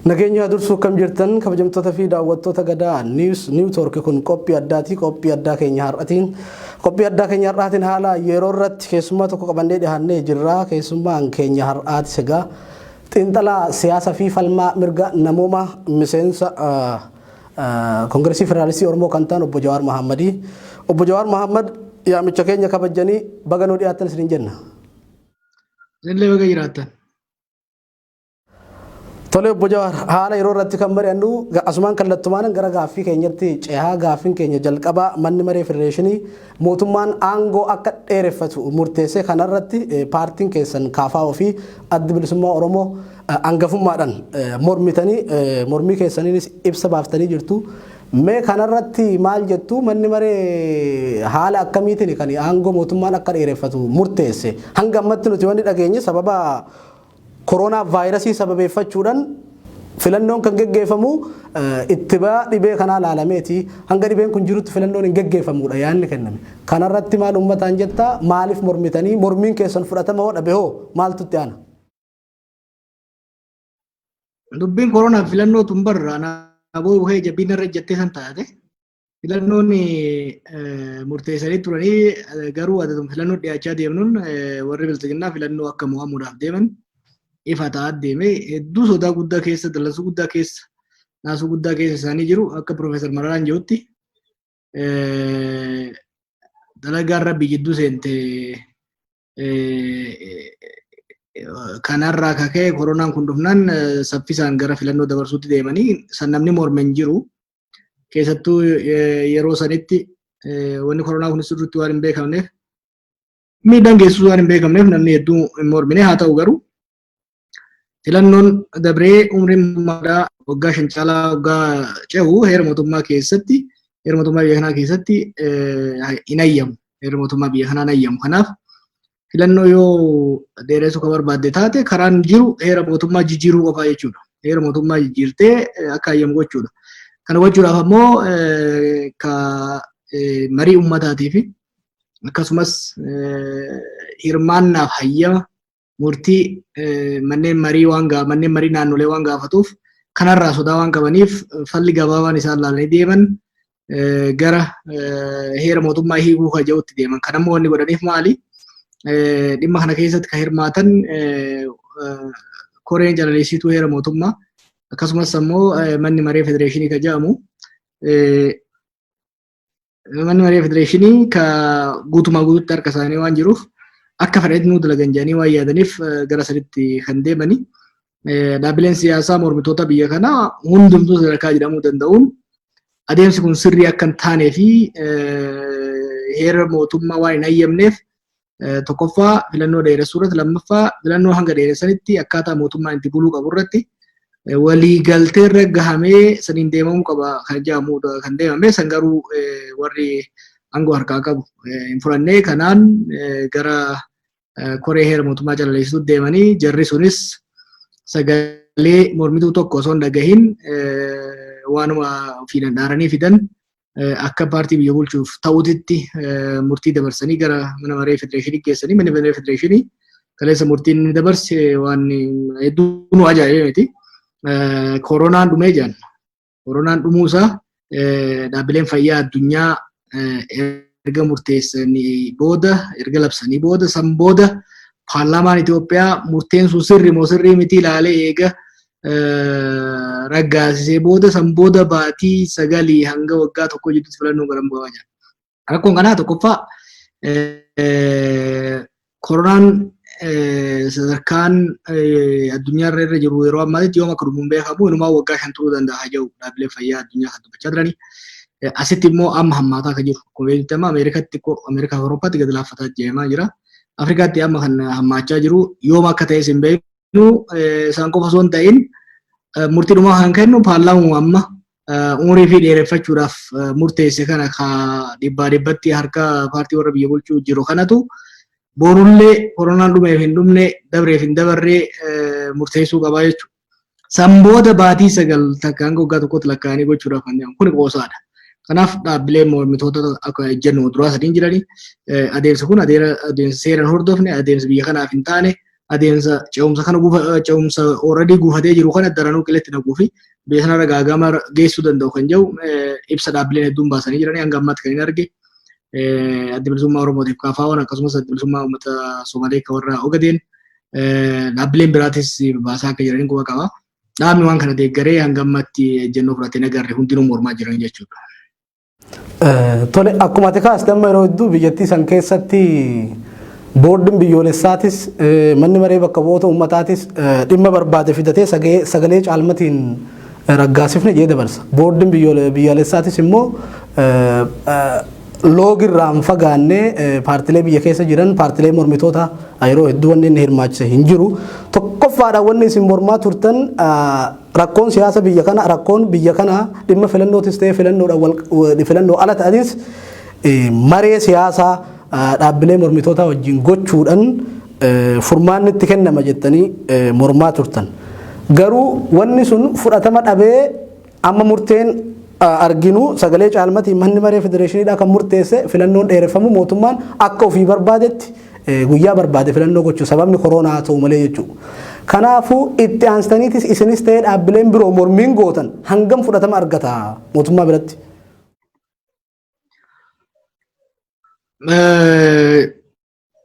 Nageenya dursuu, akkam jirtan, kabajamtoota fi daawwattoota Gadaa News Network? Kun qophii addaati. Qophii addaa keenya har'aatiin, qophii addaa keenya har'aatiin haala yeroo irratti keessummaa tokko qabannee dhiyaannee jirra. Keessummaan keenya har'aatis egaa xiinxalaa siyaasaa fi falmaa mirga namoomaa, miseensa Koongiresii Federaalistii Oromoo kan ta'an Obbo Jawaar Mahammadii. Obbo Jawaar Mahammad, yaamicha keenya kabajanii baga nuu dhiyaattan isiniin jenna. Isinillee baga jiraattan. Tole, Obbo Jawaar, haala yeroo irratti kan mari'annu asumaan kallattumaan gara gaaffii keenyatti cehaa. Gaaffiin keenya jalqabaa, manni maree federeeshinii mootummaan aangoo akka dheereffatu murteesse. Kanarratti paartiin keessan KFO fi Addi Bilisummaa Oromoo hangafummaadhaan mormitanii, mormii keessaniinis ibsa baaftanii jirtu. Mee kanarratti maal jettu? Manni maree haala akkamiitiin kan aangoo mootummaan akka dheereffatu murteesse? Hanga ammatti nuti wanni dhageenye, sababa koronaa vaayirasii sababeeffachuudhaan filannoon kan geggeeffamu ittibaa dhibee kanaa laalameeti. Hanga dhibeen kun jirutti filannoon hin geggeeffamudha yaadni kenname. Kanarratti maal uummataan jettaa? Maaliif mormitanii? Mormiin keessan fudhatama hoo dhabe hoo maaltu itti aana? Dubbiin koronaa filannoo tun barra naaboo buhee jabbiin irra jettee san taate. Filannoon murteessanii turanii, garuu adaduma filannoo dhiyaachaa deemnuun warri bilxiginnaa filannoo akka mo'amuudhaaf deeman ifa ta'aa deeme. Hedduu sodaa guddaa keessa, dallansuu guddaa keessa, naasuu guddaa keessa isaanii jiru. Akka Piroofeesar Mararaan jedhutti, dalagaan rabbi jidduu seente. Kanarraa kaka'e koronaan kun dhufnaan saffisaan gara filannoo dabarsuutti deemanii, san namni morme hin jiru. Keessattuu yeroo sanitti wanni koronaa kunis sirriitti waan hin beekamneef, miidhaan geessisuu waan hin beekamneef, namni hedduu hin mormine. Haa ta'u garuu, filannoon dabree umriin mootummaadhaa waggaa 5 caalaa waggaa ce'u heera mootummaa keessatti, heera mootummaa biyya kanaa keessatti hin hayyamu. Heera mootummaa biyya kanaa hin hayyamu. Kanaaf filannoo yoo dheeressuu kan barbaadde taate, karaan jiru heera mootummaa jijjiiruu qofaa jechuudha. Heera mootummaa jijjiirtee akka hayyamu gochuudha. Kana gochuudhaaf ammoo ka marii ummataatii fi akkasumas hirmaannaaf hayyama murtii manneen marii naannolee waan gaafatuuf, kanarraa sodaa waan qabaniif, falli gabaabaan isaan laalanii deeman gara heera mootummaa hiikuu ka jedhutti deeman. Kanammoo wanni godhaniif maali? Dhimma kana keessatti kan hirmaatan koreen jalaleessituu heera mootummaa, akkasumas ammoo manni maree federeeshinii ka jedhamu, manni maree federeeshinii ka guutumaa guututti harka isaanii waan jiruuf, akka fedhanitti nuu dalagan jedhanii waan yaadaniif gara sanitti kan deemani. Dhaabbileen siyaasaa mormitoota biyya kanaa hundumtuu sadarkaa jedhamuu danda'uun adeemsi kun sirrii akka hin taanee fi heera mootummaa waan hin hayyamneef, tokkoffaa filannoo dheeressuu irratti, lammaffaa filannoo hanga dheeressanitti akkaataa mootummaan itti buluu qabu irratti waliigaltee irra gahamee saniin deemamuu qaba kan jedhamu kan deemame. San garuu warri aangoo harkaa qabu hin fudhannee. Kanaan gara koree heera mootummaa calaleessituutti deemanii, jarri sunis sagalee mormituu tokko osoo hin dhagahin waanuma ofii danda'anii fidan akka paartii biyya bulchuuf ta'utitti murtii dabarsanii gara mana maree federeeshinii geessanii. Manni maree federeeshinii kaleessa murtiin inni dabarse waan hedduu nu ajaa'ibee miti. Koronaan dhumee jedhan. Koronaan dhumuusaa dhaabbileen fayyaa addunyaa erga murteessanii booda, erga labsanii booda, san booda paarlaamaan Itoophiyaa murteen sun sirri moo sirrii miti ilaalee eega raggaasisee booda, san booda baatii 9 hanga waggaa 1 jidduutti filannoo godhamu qabaa jira. Rakkoon kanaa tokkoffaa, koronaan sadarkaan addunyaarra irra jiru yeroo ammaatti yoom akka dhumu hin beekamu. Inumaa waggaa 5 turuu danda'a jedhu dhaabbileen fayyaa addunyaa kan dubbachaa jirani. Asitti immoo amma hammaataa kan jiru. Akkuma beektutti amma Ameerikaatti, Ameerikaa fi Awurooppaatti gadi laaffataa deemaa jira. Afrikaatti amma kan hammaachaa jiru yoom akka ta'es hin beeknu. Isaan qofa osoo hin ta'in, murtii dhumaa kan kennu paarlaamaa amma umurii fi dheereffachuudhaaf murteesse kana, ka dhibbaa dhibbatti harka paartii warra biyya bulchuu jiru kanatu borullee koronaan dhumeef hin dhumne, dabreef hin dabarree murteessuu qabaa jechuudha. San booda baatii 9 takka hanga waggaa 1tti lakkaa'anii gochuudhaaf kan deeman kun qoosaadha. Kanaaf dhaabbileen mormitoota akka ejjennoo duraa sadiin jiranii, adeemsi kun adeemsa seeraan hordofne, adeemsa biyya kanaaf hin taane. Adeemsa ce'umsa kana, ce'umsa already guufatee jiru kana daranuu qiletti naquu fi biyya sanarra gaagama geessuu danda'u kan jedhu ibsa dhaabbileen hedduun baasanii jiranii. Hanga ammaatti kan hin arge Adda Bilisummaa Oromootiif KFO'n, akkasumas Adda Bilisummaa Uummata Somalee kan warra Ogadeen, dhaabbileen biraatis baasaa akka jiranii quba qaba. Dhaabni waan kana deeggaree hanga ammaatti ejjennoo fudhatee nagarre, hundinuu mormaa jiran jechuudha. Tole, akkuma ati kaaste amma yeroo hedduu biyyattii san keessatti boordiin biyyoolessaatis, manni maree bakka bu'oota uummataatis dhimma barbaade fidatee sagalee caalmatiin raggaasifne jee dabarsa. Boordiin biyyaalessaatis immoo loogirraa hin fagaanne, paartilee biyya keessa jiran, paartilee mormitoota yeroo hedduu wanni inni hirmaachise hin jiru. Tokkoffaadhaan wanni isin mormaa turtan rakkoon siyaasa biyya kana, rakkoon biyya kana dhimma filannootis ta'ee filannoodhaan filannoo ala ta'anis, maree siyaasaa dhaabbilee mormitootaa wajjin gochuudhaan furmaanni itti kennama jettanii mormaa turtan. Garuu wanni sun fudhatama dhabee amma murteen arginu sagalee caalmatiin manni maree federeeshiniidhaa kan murteesse filannoon dheereffamu, mootummaan akka ofii barbaadetti guyyaa barbaade filannoo gochuu, sababni koronaa haa ta'u malee jechuudha. Kanaafuu itti aansitaniitis isinis ta'ee dhaabbileen biroo mormiin gootan hangam fudhatama argata mootummaa biratti?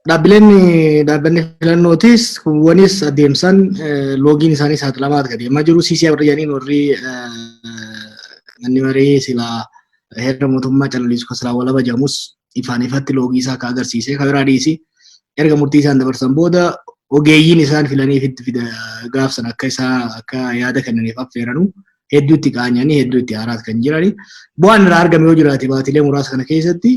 Dhaabbileen, dhaabbanni filannootis kuwwanis adeemsan loogiin isaanii saaxilamaa akka deemaa jiru. CCI warri jedhaniin, warri manni maree silaa heera mootummaa calalisu kan silaa walaba jedhamus ifaan ifatti loogii isaa akka agarsiise. Kan biraa dhiisi, erga murtii isaan dabarsan booda ogeeyyiin isaan filanii ifitti fida gaafsan akka isaa akka yaada kennaniif affeeranu hedduu itti qaanyanii, hedduu itti aaraat kan jirani. Bu'aan irraa argame yoo jiraate, baatilee muraasa kana keessatti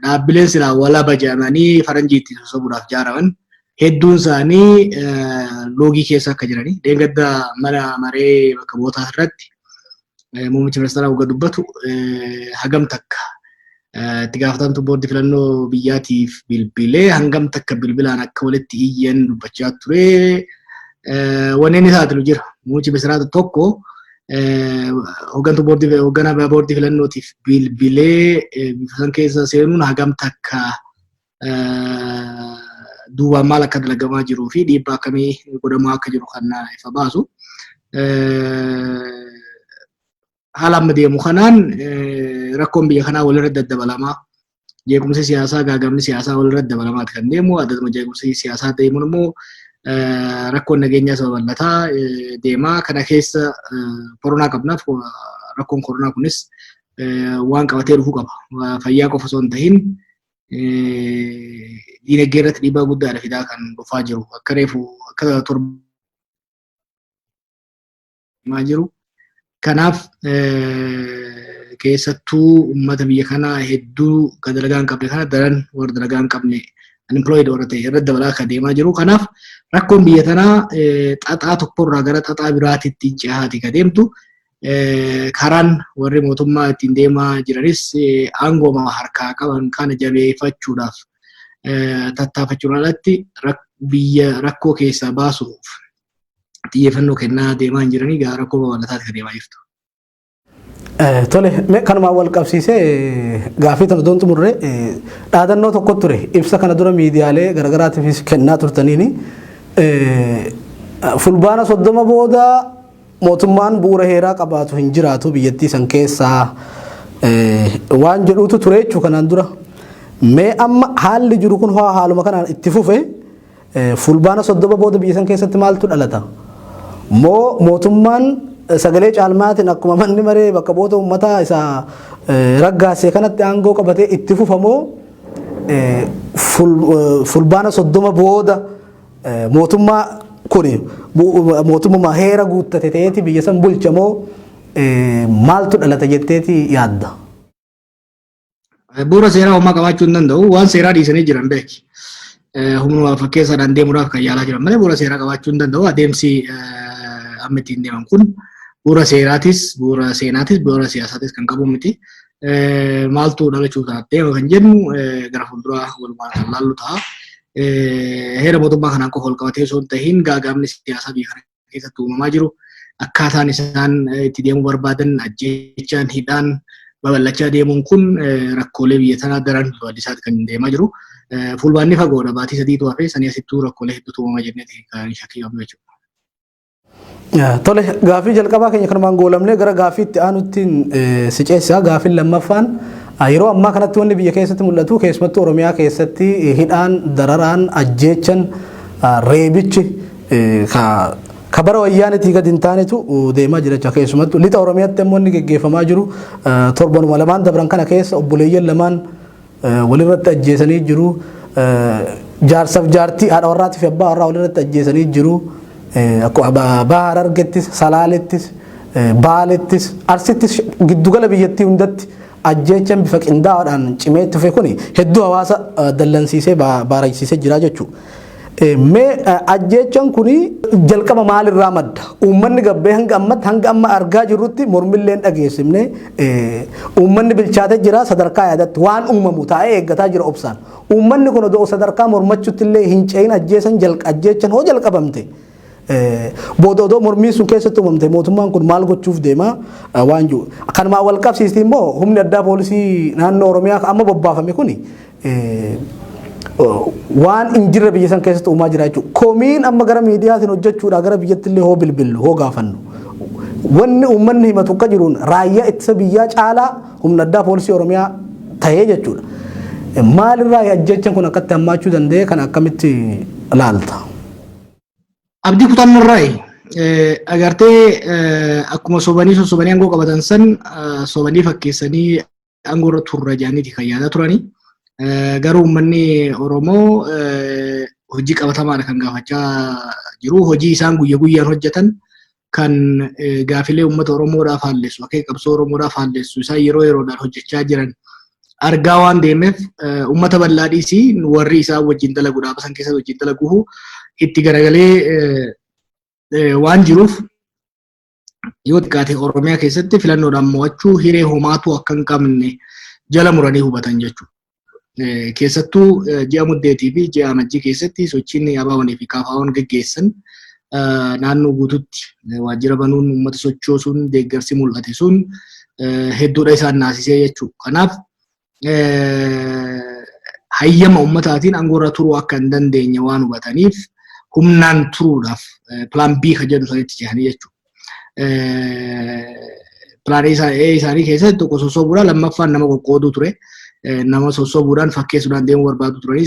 dhaabbileen silaa walaba jedhamanii faranjii itti sossobuudhaaf jaaraman hedduun isaanii loogii keessa akka jirani. Dheengadda mana maree bakka bu'ootaa irratti muummichi ministeeraa wagga dubbatu hagam takka itti gaafatamtu boordii filannoo biyyaatiif bilbilee hangam takka bilbilaan akka walitti iyyan dubbachaa ture. Wanni inni saaxilu jira. Muummichi ministeeraa tokko hooggantuu boordii, hoogganaa boordii filannootiif bilbilee bifa san keessa seenuun hagam takka duubaan maal akka dalagamaa jiruu fi dhiibbaa akkamii godhamaa akka jiru kan ifa baasu. Haala amma deemu kanaan rakkoon biyya kanaa walirra daddabalamaa, jeequmsi siyaasaa, gaagamni siyaasaa walirra dabalamaati kan deemu. Adduma jeequmsi siyaasaa deemuun immoo rakkoon nageenyaa babal'ataa deemaa. Kana keessa koronaa qabnaaf rakkoon koronaa kunis waan qabatee dhufuu qaba. Fayyaa qofa osoo hin tahin diinagdee irratti dhiibbaa guddaadha fidaa kan dhufaa jiru. Akka reefu akka torba jiru. Kanaaf keessattuu uummata biyya kanaa hedduu kan dalagaa hin qabne kana daran, warra dalagaa hin qabne, unemployed warra ta'e irratti dabalaa kan deemaa jiru. Kanaaf rakkoon biyya tanaa xaxaa tokkorraa gara xaxaa biraatitti cehaati kan deemtu. Karaan warri mootummaa ittiin deemaa jiranis aangooma harkaa qaban kana jabeeffachuudhaaf tattaafachuun alatti biyya rakkoo keessaa baasuuf xiyyeeffannoo kennaa deemaa hin jiranii, gaa rakkoo babal'ataati kan deemaa jirtu. Tole, kanumaan wal qabsiisee gaaffii tana doon xumurre, dhaadannoo tokko ture ibsa kana dura miidiyaalee garagaraatiifis kennaa turtaniini, fulbaana 30 booda mootummaan bu'uura heeraa qabaatu hin jiraatu biyyattii san keessaa waan jedhuutu ture jechuu kanaan dura. Mee amma haalli jiru kun haaluma kanaan itti fufe, fulbaana 30 booda biyya san keessatti maaltu dhalata? Moo mootummaan sagalee caalmaatiin akkuma manni maree bakka bu'oota uummataa isa raggaasee kanatti aangoo qabatee itti fufa, moo fulbaana 30 booda mootummaa kuni mootummaa heera guuttate ta'eeti biyya san bulcha, moo maaltu dhalata jetteeti yaadda? Bu'uura seeraa homaa qabaachuu hin danda'u. Waan seeraa dhiisanii jiran beeki. Humnuma fakkeessaadhaan deemuudhaaf kan yaalaa jiran malee bu'uura seeraa qabaachuu hin danda'u. Adeemsi amma ittiin deeman kun bu'uura seeraatis, bu'uura seenaatis, bu'uura siyaasaatis kan qabu miti. Maaltu dhalachuu ta'a deema kan jennu gara fuulduraa walumaan kan laallu ta'a. Heera mootummaa kanaan qofa wal qabatee osoo hin tahin gaagaamni siyaasaa biyya kana keessatti uumamaa jiru, akkaataan isaan itti deemuu barbaadan, ajjeechaan, hidhaan, Babal'achaa deemuun kun rakkoolee biyya tanaa daran babal'isaati kan deemaa jiru. Fulbaanni fagoodha, baatii 3tu hafee, sanii asittuu rakkoolee hedduutu uumamaa jenneeti kan shakkii qabnu jechuudha. Tole, gaaffii jalqabaa keenya kanumaan goolamnee gara gaaffii itti aanutti si ceesisa. Gaaffiin lammaffaan, yeroo ammaa kanatti wanni biyya keessatti mul'atu, keessumattuu Oromiyaa keessatti, hidhaan, dararaan, ajjeechan, reebichi ka bara wayyaanitii gadi hin taanetu deemaa jira jechuudha. Keessumattuu lixa Oromiyaatti immoo inni geggeeffamaa jiru, torbanuma lamaan dabran kana keessa obboleeyyan lamaan walirratti ajjeesanii jiru. Jaarsaaf jaartii, haadha warraatii fi abbaa warraa walirratti ajjeesanii jiru. Akkuma Baha Harargettis, Salaalettis, Baalettis, Arsittis, giddugala biyyattii hundatti ajjeechan bifa qindaa'aadhaan cimee itti fufe kuni hedduu hawaasa dallansiisee baaraysiisee jira jechuudha. Mee ajjeechan kuni jalqaba maalirraa madda? Uummanni gabbee hanga ammatti, hanga amma argaa jirrutti mormillee hin dhageessifne. Uummanni bilchaatee jira, sadarkaa yaadatti waan uumamu taa'ee eeggataa jira obsaan. Uummanni kun odoo sadarkaa mormachuutti illee hin ce'in ajjeesan ajjeechan hoo jalqabamte, booda odoo mormiin sun keessatti uumamte mootummaan kun maal gochuuf deema waan jiru. Kanumaan wal qabsiisti immoo humni addaa poolisii naannoo Oromiyaa amma bobbaafame kuni waan hin jirre biyya san keessatti uumaa jira jechuudha. Komiin amma gara miidiyaatiin hojjechuudhaa gara biyyatti illee hoo bilbillu, hoo gaafannu, wanni uummanni himatu akka jiruun raayyaa ittisa biyyaa caalaa humna addaa poolisii Oromiyaa tahee jechuudha. Maalirraa ajjechaan kun akkatti hammaachuu danda'e? Kan akkamitti ilaalta? Abdii kutannarraa agartee, akkuma sobanii sossobanii aangoo qabatan san sobanii fakkeessanii aangoo irra turra jedhaniiti kan yaadaa turanii. Garuu uummanni Oromoo hojii qabatamaadha kan gaafachaa jiru. Hojii isaan guyya guyyaan hojjetan kan gaafilee uummata Oromoodhaaf haalleessu, akeeka qabsoo Oromoodhaaf haalleessu isaan yeroo yeroodhaan hojjechaa jiran argaa waan deemeef, uummata bal'aa dhiisii warri isaan wajjin dalagu, dhaaba san keessatti wajjin dalagu itti garagalee waan jiruuf, yoo xiqqaate Oromiyaa keessatti filannoodhaan mo'achuu hiree homaatu akka hin qabne jala muranii hubatan jechuudha. Keessattuu ji'a Muddeetii fi ji'a Amajjii keessatti sochiin ABO'nii fi KFO'n geggeessan, naannoo guututti waajjira banuun, uummata sochoosuun, deeggarsi mul'ate sun hedduudha isaan naasisee jechuudha. Kanaaf hayyama uummataatiin aangoo irra turuu akka hin dandeenye waan hubataniif, humnaan turuudhaaf plan B kan jedhu sanitti cehanii jechuudha. Plan isaanii keessatti tokko sossobuudhaan, lammaffaan nama qoqqooduu ture. Nama sossobuudhaan, fakkeessuudhaan deemuu barbaadu turanii,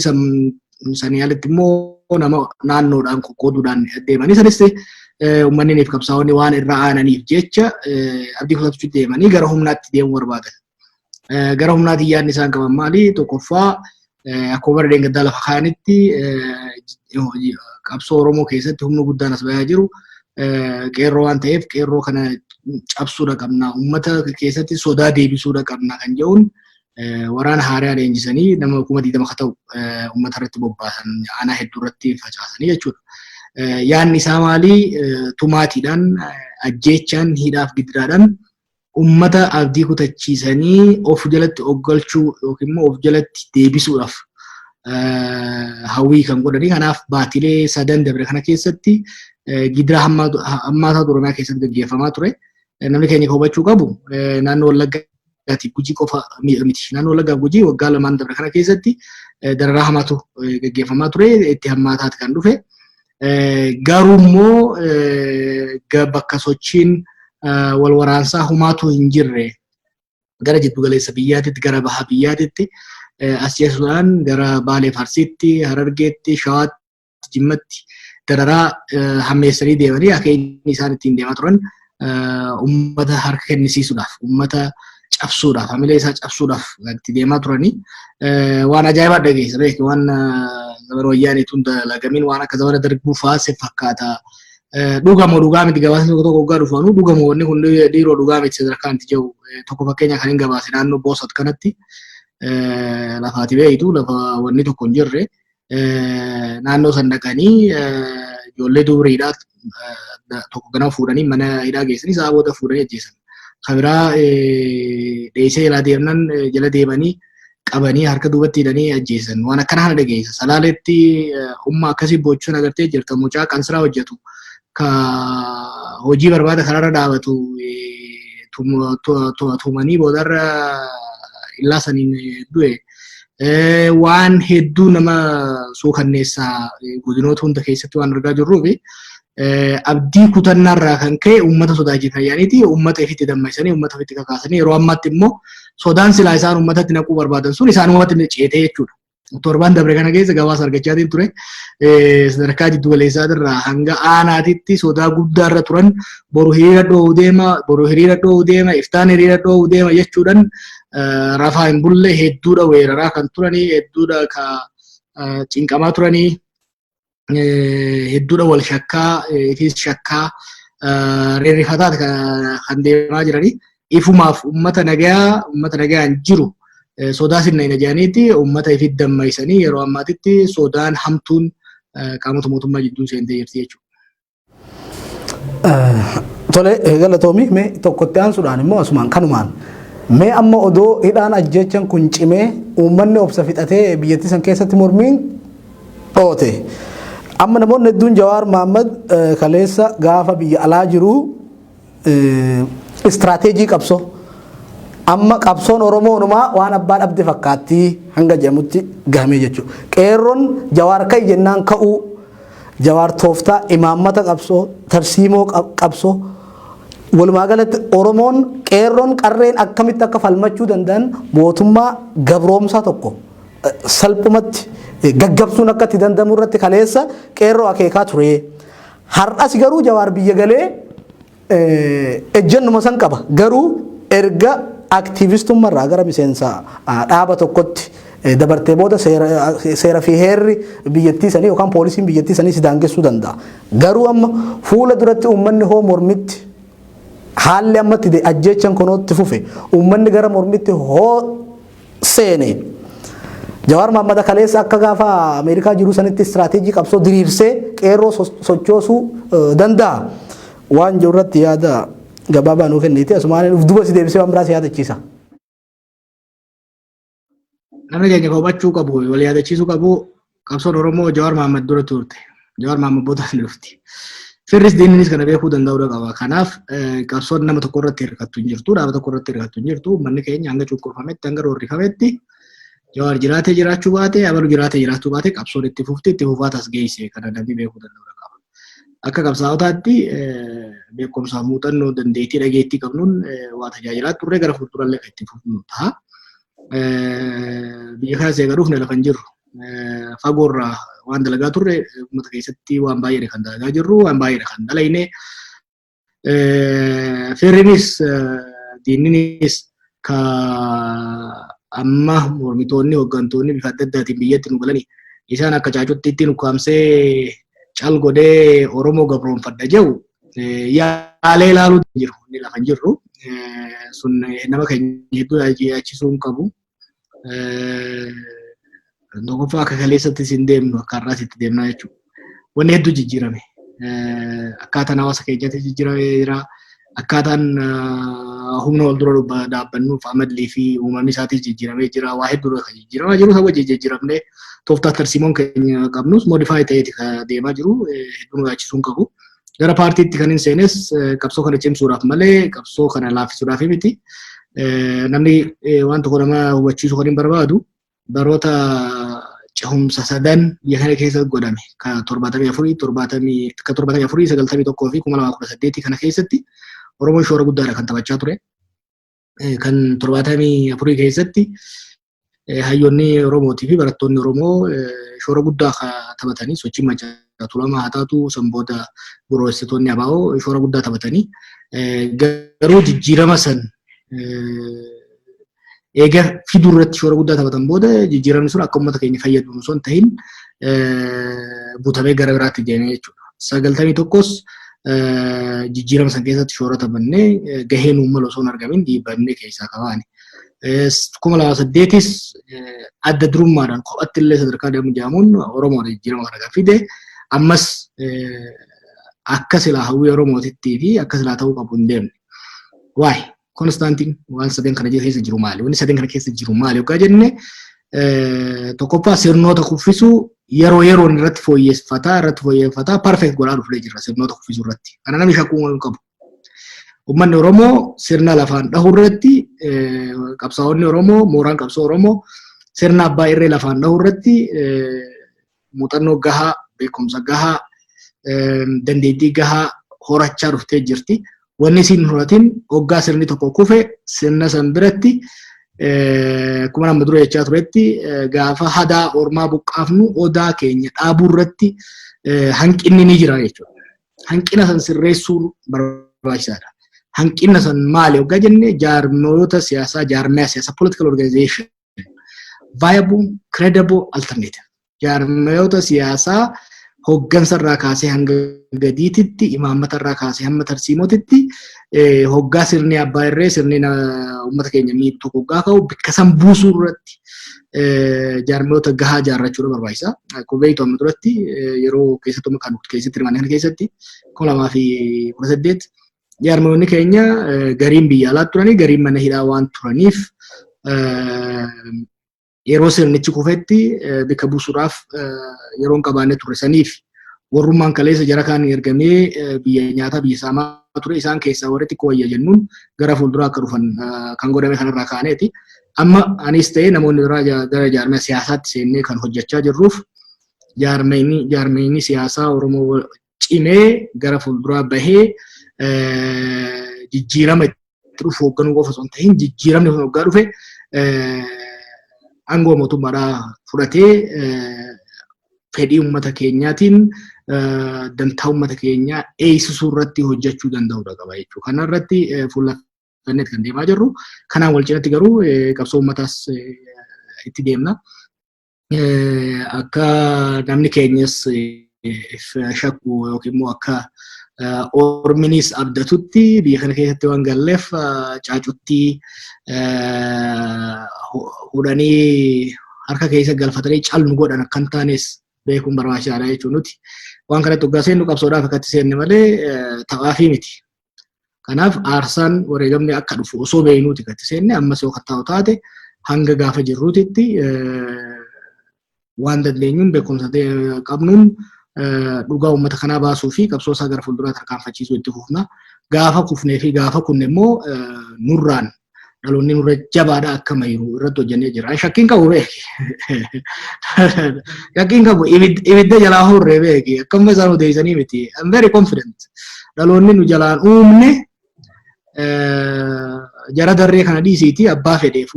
sanii alatti immoo nama naannoodhaan qoqqooduudhaan deemanii, sanis uummanni fi qabsaa'onni waan irra aananiif jecha abdii kutachuu deemanii gara humnaatti deemuu barbaadan. Gara humnaatti yaadni isaan qaban maali? Tokkoffaa, akkuma bara deengaddaa lafa kaa'anitti, qabsoo Oromoo keessatti humna guddaan as bahaa jiru qeerroo waan ta'eef, qeerroo kana cabsuudha qabna. Uummata keessatti sodaa deebisuudha qabna kan jedhuun waraana haaraa leenjisanii nama 20,000 ka ta'u uummata irratti bobbaasan, aanaa hedduu irratti facaasanii jechuudha. Yaadni isaa maali? Tumaatiidhaan, ajjeechaan, hidhaaf gidiraadhaan uummata abdii kutachiisanii of jalatti oggalchuu yookiin immoo of jalatti deebisuudhaaf hawwii kan godhanii. Kanaaf baatilee sadan dabre kana keessatti gidira hammaataa Oromiyaa keessatti gaggeeffamaa ture. Namni keenya hubachuu qabu, naannoo Wallaggaatiif Gujii qofa miti. Naannoo Wallaggaaf Gujii waggaa lamaan dabre kana keessatti dararaa hamaatu gaggeeffamaa ture, itti hammaataati kan dhufe. Garuu immoo bakka sochiin wal waraansaa humaatu hin jirre, gara jiddu galeessa biyyaatitti, gara baha biyyaatitti as ceesuudhaan gara Baalee, Arsiitti, Harargeetti, Shawaatti, Jimmatti dararaa hammeessanii deemanii, akeekni isaan ittiin deemaa turan uummata harka kennisiisuudhaaf, uummata cabsuudhaaf, hamilee isaa cabsuudhaaf itti deemaa turanii. Waan ajaa'ibaa dhageessa beeki, waan zamana wayyaaniituun dalagamiin, waan akka zamana darbuu fa'aa fakkaata. Dhugamoo dhugaa miti, gabaasni tokko tokko waggaa dhufaanu dhugamoo wanni kun dhiiroo dhugaa miti sadarkaan itti jiru tokko. Fakkeenya kan hin gabaase, naannoo Boosat kanatti lafaati beeytu, lafa wanni tokko hin jirre, naannoo san dhaqanii ijoollee dubriidhaa tokko ganama fuudhanii mana hidhaa geessanii, sa'a booda fuudhanii ajjeesan. Kabiraa dheessee jalaa deemnan jala deemanii qabanii harka duubatti hidhanii ajjeesan. Waan akkana kana dhageessa. Salaaletti umma akkasii boochuun agartee jirta. Mucaa qansiraa hojjetu ka hojii barbaada karaarra dhaabatu tumanii boodarra illaa saniin du'e. Waan hedduu nama suukanneessaa godinoota hunda keessatti waan argaa jirruufi abdii kutannaarraa kan ka'e uummata sodaachisan yaaniiti uummata ifitti dammaysanii, uummata ofitti kakaasanii, yeroo ammaatti immoo sodaan silaa isaan uummatatti naquu barbaadan sun isaan uummatatti ceetee jechuudha. Torbaan dabre kana keessa gabaasa argachaatiin ture. Sadarkaa jiddu galeessaatirraa hanga aanaatitti sodaa guddaarra turan. Boru hiriira dho'uu deema, boru hiriira dho'uu deema, iftaan hiriira dho'uu deema jechuudhaan rafaa hin bulle hedduudha weeraraa kan turanii, hedduudha ka cinqamaa turanii, hedduudha wal shakkaa, ifis shakkaa reerrifataa kan deemaa jiranii. Ifumaaf uummata nagayaa, uummata nagayaan jiru sodaa sinna hin jedhaniiti uummata ifitti dammaysanii yeroo ammaatitti sodaan hamtuun qaamota mootummaa jidduu seentee jirti jechuudha. Tole, galatoomi. Mee tokkotti aansuudhaan immoo asumaan kanumaan mee amma odoo hidhaan ajjechan kun cimee, uummanni obsa fixatee, biyyattii san keessatti mormiin dhoote. Amma namoonni hedduun Jawaar Mahaammad kaleessa gaafa biyya alaa jiru istiraateejii qabsoo amma qabsoon Oromoonumaa waan abbaa dhabde fakkaattii hanga jedhamutti gahamee jechuudha. Qeerroon Jawaar ka'i jennaan ka'uu, Jawaar tooftaa imaammata qabsoo, tarsiimoo qabsoo, walumaa galatti Oromoon, qeerroon, qarreen akkamitti akka falmachuu danda'an, mootummaa gabroomsaa tokko salphumatti gaggabsuun akka itti danda'amu irratti kaleessa qeerroo akeekaa ture. Har'as garuu Jawaar biyya galee ejjennuma san qaba. Garuu erga aktiivistummaarraa gara miseensa dhaaba tokkotti dabartee booda seera fi heerri biyyattii sanii yookaan poolisiin biyyattii sanii si daangessuu danda'a. Garuu amma fuula duratti uummanni hoo mormitti, haalli ammatti ajjechan kunootti fufe, uummanni gara mormitti hoo seene, Jawaar Mahaammad kaleessa akka gaafa Ameerikaa jiru sanitti istiraateejii qabsoo diriirsee qeerroo sochoosuu danda'a. Waan jiru irratti yaada gabaabaa nuu kenniti. Asumaan uf duba si deebisee waan biraa si yaadachiisa. Namni keenya hubachuu qabu, wal yaadachiisuu qabu, qabsoon Oromoo Jawaar Mahaammad dura turte. Jawaar Mahaammad booda ni dhufti. Firris diinnis kana beekuu danda'uu qaba. Kanaaf qabsoon nama tokko irratti hirkattu hin jirtu, dhaaba tokko irratti hirkattu hin jirtu. Uummanni keenya hanga cunqurfametti, hanga roorrifametti, Jawaar jiraatee jiraachuu baate, abalu jiraatee jiraachuu baate, qabsoon itti fufti, itti fufaa tas geesse. Kana namni beekuu danda'uu qaba. Akka qabsaa'otaatti beekumsaa, muuxannoo, dandeettii, dhageettii qabnuun waa tajaajilaa turre, gara fuuldurallee kan itti fufnu ta'a. Biyya kana seega dhufne lafa hin jirru. Fagoorraa waan dalagaa turre, uummata keessatti waan baay'eedha kan dalagaa jirru, waan baay'eedha kan dalayne. Firrinis diinninis ka amma mormitoonni, hooggantoonni bifa adda addaatiin biyyatti nu galanii isaan akka caacutti ittiin ukkaamsee cal godhee Oromoo gabroonfadha jedhu yaalee ilaaluu jiru. Inni lafa hin jirru. Sun nama keenya hedduu yaachisuu hin qabu. Tokkoffaa, akka kaleessatti hin deemnu, akka har'aas itti deemnaa jechuudha. Wanni hedduu jijjiirame. Akkaataan hawaasa keenyaatti jijjiiramee jira. Akkaataan humna wal dura dhaabbannuuf amallii fi uumamni isaatis jijjiiramee jira. Waa hedduu kan jijjiiramaa jiru. Saba jijjiiramnee tooftaa tarsiimoon keenya qabnus modify ta'eeti kan deemaa jiru. Hedduu nu yaachisuu hin qabu. Gara paartiitti kan hin seenes qabsoo kana cimsuudhaaf malee qabsoo kana laaffisuudhaaf miti. Namni waan tokko nama hubachiisuu kan hin barbaadu, baroota cehumsa sadan biyya kana keessa godhame, ka 74, ka 74, 91 fi 2018 kana keessatti Oromoon shoora guddaadha kan taphachaa ture. Kan 74 keessatti hayyoonni Oromootii fi barattoonni Oromoo shoora guddaa taphatanii, sochii Maccaa Tuulamaa haa taatu, san booda buroessitoonni ABO shoora guddaa taphatanii, garuu jijjiirama san eega fiduu irratti shoora guddaa taphatan booda jijjiiramni sun akka uummata keenya fayyadu osoo hin ta'in butamee gara biraatti deemee jechuudha. 91s jijjiirama san keessatti shoora taphannee gaheen uummata osoo hin argamin dhiibbannee keessaa qabaani. 2008s adda durummaadhaan kophatti illee sadarkaa deemu jedhamuun Oromoodha jijjiirama kana kan fide. Ammas akka silaa hawwii Oromootitti fi akka silaa ta'uu qabu hin deemne. Waa'ee constantiin waan sadeen kana keessa jiru maali? Wanni sadeen kana keessa jiru maali? Yookaan jenne, tokkoffaa, sirnoota kuffisuu yeroo yeroon irratti fooyyeffataa perfect godhaa dhufnee jirra sirnoota kuffisuu irratti. Kana namni shakkuu hin qabu. Uummanni Oromoo sirna lafaan dhahuu irratti, qabsaa'onni Oromoo, mooraan qabsoo Oromoo sirna abbaa irree lafaan dhahuu irratti muuxannoo gahaa, beekumsa gahaa, dandeettii gahaa horachaa dhuftee jirti. Wanni isin hin horatin, hoggaa sirni tokko kufe, sirna san biratti, akkuma nama dura jechaa turetti, gaafa hadaa ormaa buqqaafnu odaa keenya dhaabuu irratti hanqinni ni jira jechuudha. Hanqina san sirreessuun barbaachisaadha. Hanqina san maali hoggaa jenne, jaarmoota siyaasaa, jaarmiyaa siyaasaa, political organization, viable, credible alternative. Jaarmiyoota siyaasaa hoggansa irraa kaasee hanga gadiititti, imaammata irraa kaasee hamma tarsiimootitti, hoggaa sirni abbaa irree, sirni uummata keenya miidhu tokko hoggaa ka'u bikka san buusuu irratti jaarmiyoota gahaa ijaarrachuudha barbaachisa. Akkuma beektu, amma duratti yeroo keessattuu kan keessatti hirmaanne kana keessatti, 2018, jaarmiyoonni keenya gariin biyya alaa turanii, gariin mana hidhaa waan turaniif, yeroo sirnichi kufetti bikka buusuudhaaf yeroo hin qabaanne ture. Saniif warrummaan kaleessa jara kaan ergamee biyya nyaataa, biyya saamaa ture, isaan keessaa warri xiqqoo wayya jennuun gara fuulduraa akka dhufan kan godhame kanarraa kaaneeti. Amma anis ta'ee namoonni biraa gara jaarmaya siyaasaatti seennee kan hojjechaa jirruuf, jaarmeyni siyaasaa Oromoo cimee gara fuulduraa bahee jijjiirama itti dhufu hoogganuu qofa osoo hin ta'in, jijjiiramni kun hoggaa dhufe aangoo mootummaadhaa fudhatee fedhii uummata keenyaatiin dantaa uummata keenyaa eegsisuu irratti hojjechuu danda'udha qaba jechuudha. Kana irratti fuulleffanneet kan deemaa jirru. Kanaan wal cinatti garuu qabsoo uummataas itti deemna. Akka namni keenyas shakku yookiin immoo akka orminis abdatutti, biyya kana keessatti waan galleef caacuttii hudhanii harka keessa galfatanii calnu godhan akka hin taanes beekuun barbaachisaadha jechuun, nuti waan kanatti hoggaa seennu qabsoodhaaf akkatti seenne malee taphaafii miti. Kanaaf aarsaan wareegamni akka dhufu osoo beeknuuti akkatti seenne. Ammas yoo taa'u taate, hanga gaafa jirruutitti waan dandeenyuun, beekumsa qabnuun dhugaa uummata kanaa baasuu fi qabsoo isaa gara fuulduraa tarkaanfachiisuu itti fufna. Gaafa kufnee fi gaafa kunne immoo nurraan dhaloonni nurra jabaadha akka mayiru irratti hojjennee jira. Shakkiin qabu beeki. Shakkiin qabu, ibidda jalaa horree beeki. Akkuma isaan odeessanii miti. I'm very confident. Dhaloonni nu jalaan uumne jara darree kana dhiisiiti abbaa fedheef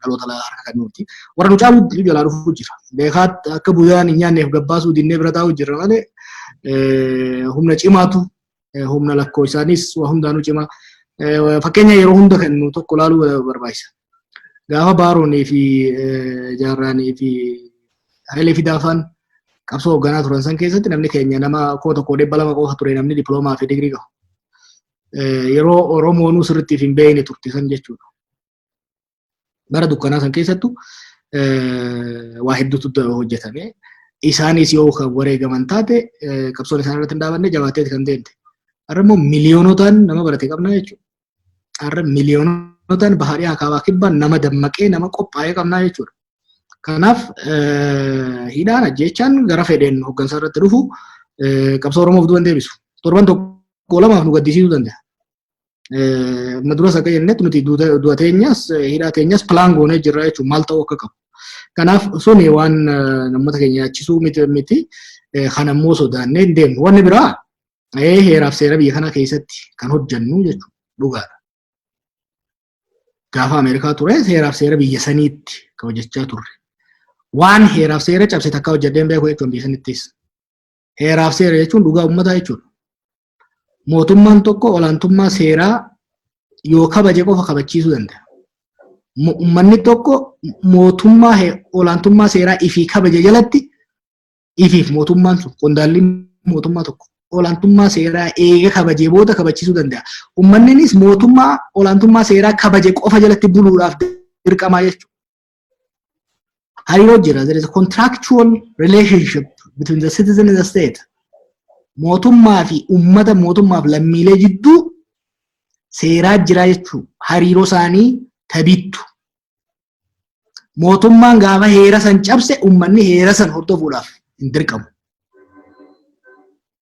dhaloota harka kennuuti. Warra nu caalu jalaa dhufuu jira. Beekaa akka buddeen hin nyaanneef gabbaasuu dinnee bira taa'uu jira malee, humna cimaatu, humna lakkoo isaanis waa hundaanuu cimaa. Fakkeenya yeroo hunda kennu tokko ilaaluu barbaachisa. Gaafa Baaroonii fi Jaarraanii fi Hayilee Fidaafaan qabsoo hoogganaa turan san keessatti namni keenya nama 1200 qofa ture, namni diploomaa fi digirii qabu. Yeroo Oromoonuu sirriitti hin beekne turte san jechuudha. Bara dukkanaa san keessattu waa hedduutu hojjetame. Isaanis yoo kan wareegaman taate, qabsoon isaan irratti hin dhaabanne jabaattee kan deemte. Har'a immoo miliyoonotaan nama barate qabna jechuudha. Har'a miliyoonotaan bahaadhii kaabaa kibbaan nama dammaqee, nama qophaa'ee qabna jechuudha. Kanaaf hidhaan, ajjeechaan gara fedheen hooggansa irratti dhufu qabsoo Oromoof du'an deebisu. Torban tokko lamaaf nu gaddisiisuu danda'a. Amma duras akka jennetti, nuti du'a teenyas hidhaa teenyas plan goonee jirra jechuun maal ta'uu akka qabu. Kanaaf suni waan namoota keenya yaachisuu miti. Kan ammoo sodaannee hin deemnu. Wanni biraa heeraaf seera biyya kanaa keessatti kan hojjennu jechuudha, dhugaadha. Gaafa Ameerikaa ture seeraaf seera biyya saniitti kan hojjechaa turre. Waan heeraaf seera cabse takka hojjedheen beeku jechuun biyya sanittis. Heeraaf seera jechuun dhugaa uummataa jechuudha. Mootummaan tokko olaantummaa seeraa yoo kabaje qofa kabachiisuu danda'a. Uummanni tokko mootummaa olaantummaa seeraa ifii kabaje jalatti, ifiif mootummaan sun, qondaalli mootummaa tokko olaantummaa seeraa eega kabajee booda kabachiisuu danda'a. Uummanninis mootummaa olaantummaa seeraa kabaje qofa jalatti buluudhaaf dirqamaa jechuudha. Hariiroo jira. There is a contractual relationship between the citizen and the state. Mootummaa fi uummata, mootummaaf lammiilee jidduu seeraa jira jechuudha. Hariiroo isaanii tabittu. Mootummaan gaafa heera san cabse, uummanni heera san hordofuudhaaf hin dirqamu.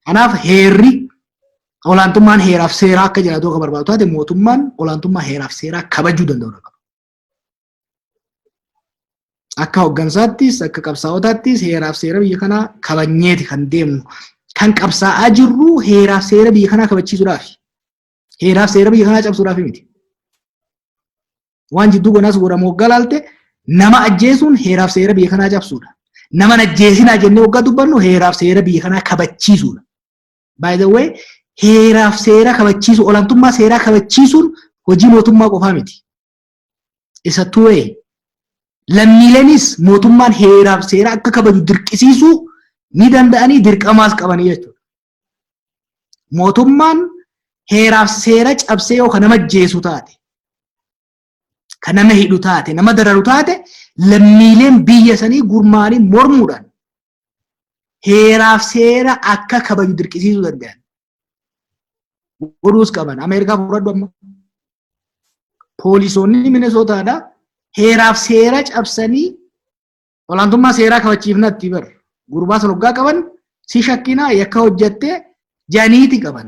Kanaaf heerri Olaantummaan heeraaf seeraa akka jiraatu akka barbaadu taate, mootummaan olaantummaa heeraaf seeraa kabajuu danda'u qaba. Akka hooggansaattis, akka qabsaa'otaattis heeraaf seera biyya kanaa kabajneeti kan deemnu. Kan qabsaa'aa jirru heeraaf seera biyya kanaa kabachiisuudhaaf. Heeraaf seera biyya kanaa cabsuudhaaf miti. Waan jidduu gonaas godhamu hoggaa laalte, nama ajjeesuun heeraaf seera biyya kanaa cabsuudha. Nama ajjeesinaa jennee hoggaa dubbannu heeraaf seera biyya kanaa kabachiisuudha. By the way, heeraaf seera kabachiisu, olaantummaa seeraa kabachiisuun hojii mootummaa qofaa miti. Isa tuwee lammiileenis mootummaan heeraaf seera akka kabaju dirqisiisuu ni danda'anii, dirqamaas qabanii jechuudha. Mootummaan heeraaf seera cabsee yoo kan nama ajjeesu taate, kan nama hidhu taate, nama dararu taate, lammiileen biyya sanii gurmaanii mormuudhaan heeraaf seera akka kabaju dirqisiisuu danda'an. Godhuus qaban. Ameerikaa fudhadhu amma. Poolisoonni Minesootaadha. Heeraaf seera cabsanii olaantummaa seeraa kabachiifnatti bar. Gurbaa sana hoggaa qaban, si shakkinaa, yakka hojjattee janiiti qaban.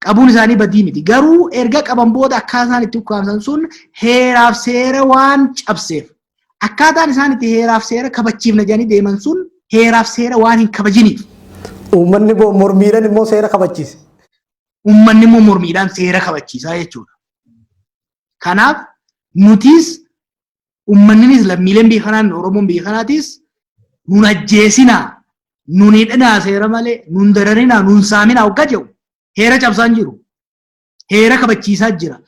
Qabuun isaanii badii miti. Garuu erga qaban booda akkaataan itti ukkaamsan sun heeraaf seera waan cabseef, akkaataan isaan itti heeraaf seera kabachiifna jedhanii deeman sun heeraaf seera waan hin kabajiniif. Uummanni mormiidhaan immoo seera kabachiise. Uummanni immoo mormiidhaan seera kabachiisaa jechuudha. Kanaaf nutis, uummanninis, lammiileen biyya kanaan, Oromoon biyya kanaatis, nun ajjeesinaa, nun hidhinaa seera malee, nun dararinaa, nun saaminaa hoggaa jedhu heera cabsaa hin jiru. Heera kabachiisaa jira.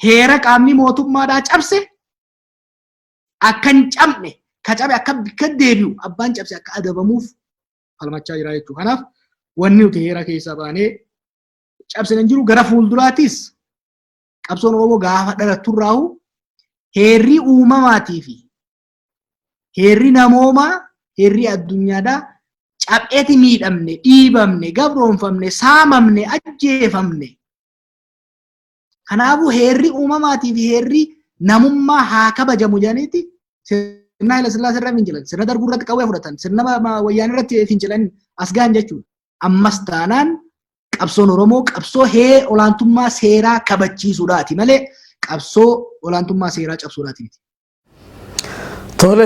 Heera qaamni mootummaadhaa cabse akka hin cabne, ka cabe akka bikka deebi'u, abbaan cabse akka adabamuuf falmachaa jira jechuudha. Kanaaf wanni nuti heera keessaa baanee cabsine hin jiru. Gara fuulduraatis qabsoon Oromoo gaafa dhalatturraahu heerri uumamaatii fi heerri namoomaa, heerri addunyaadhaa cab'eeti miidhamne, dhiibamne, gabroonfamne, saamamne, ajjeefamne. Kanaafuu heerri uumamaatii fi heerri namummaa haa kabajamu jedhaniiti sirna Haayila Sillaasee irra fincilan, sirna Darguu irratti qawwee fudhatan, sirna Wayyaanee irratti fincilan as gahan jechuudha. Ammas taanaan qabsoon Oromoo qabsoo hee olaantummaa seeraa kabachiisuudhaati malee qabsoo olaantummaa seeraa cabsuudhaati miti. Tole,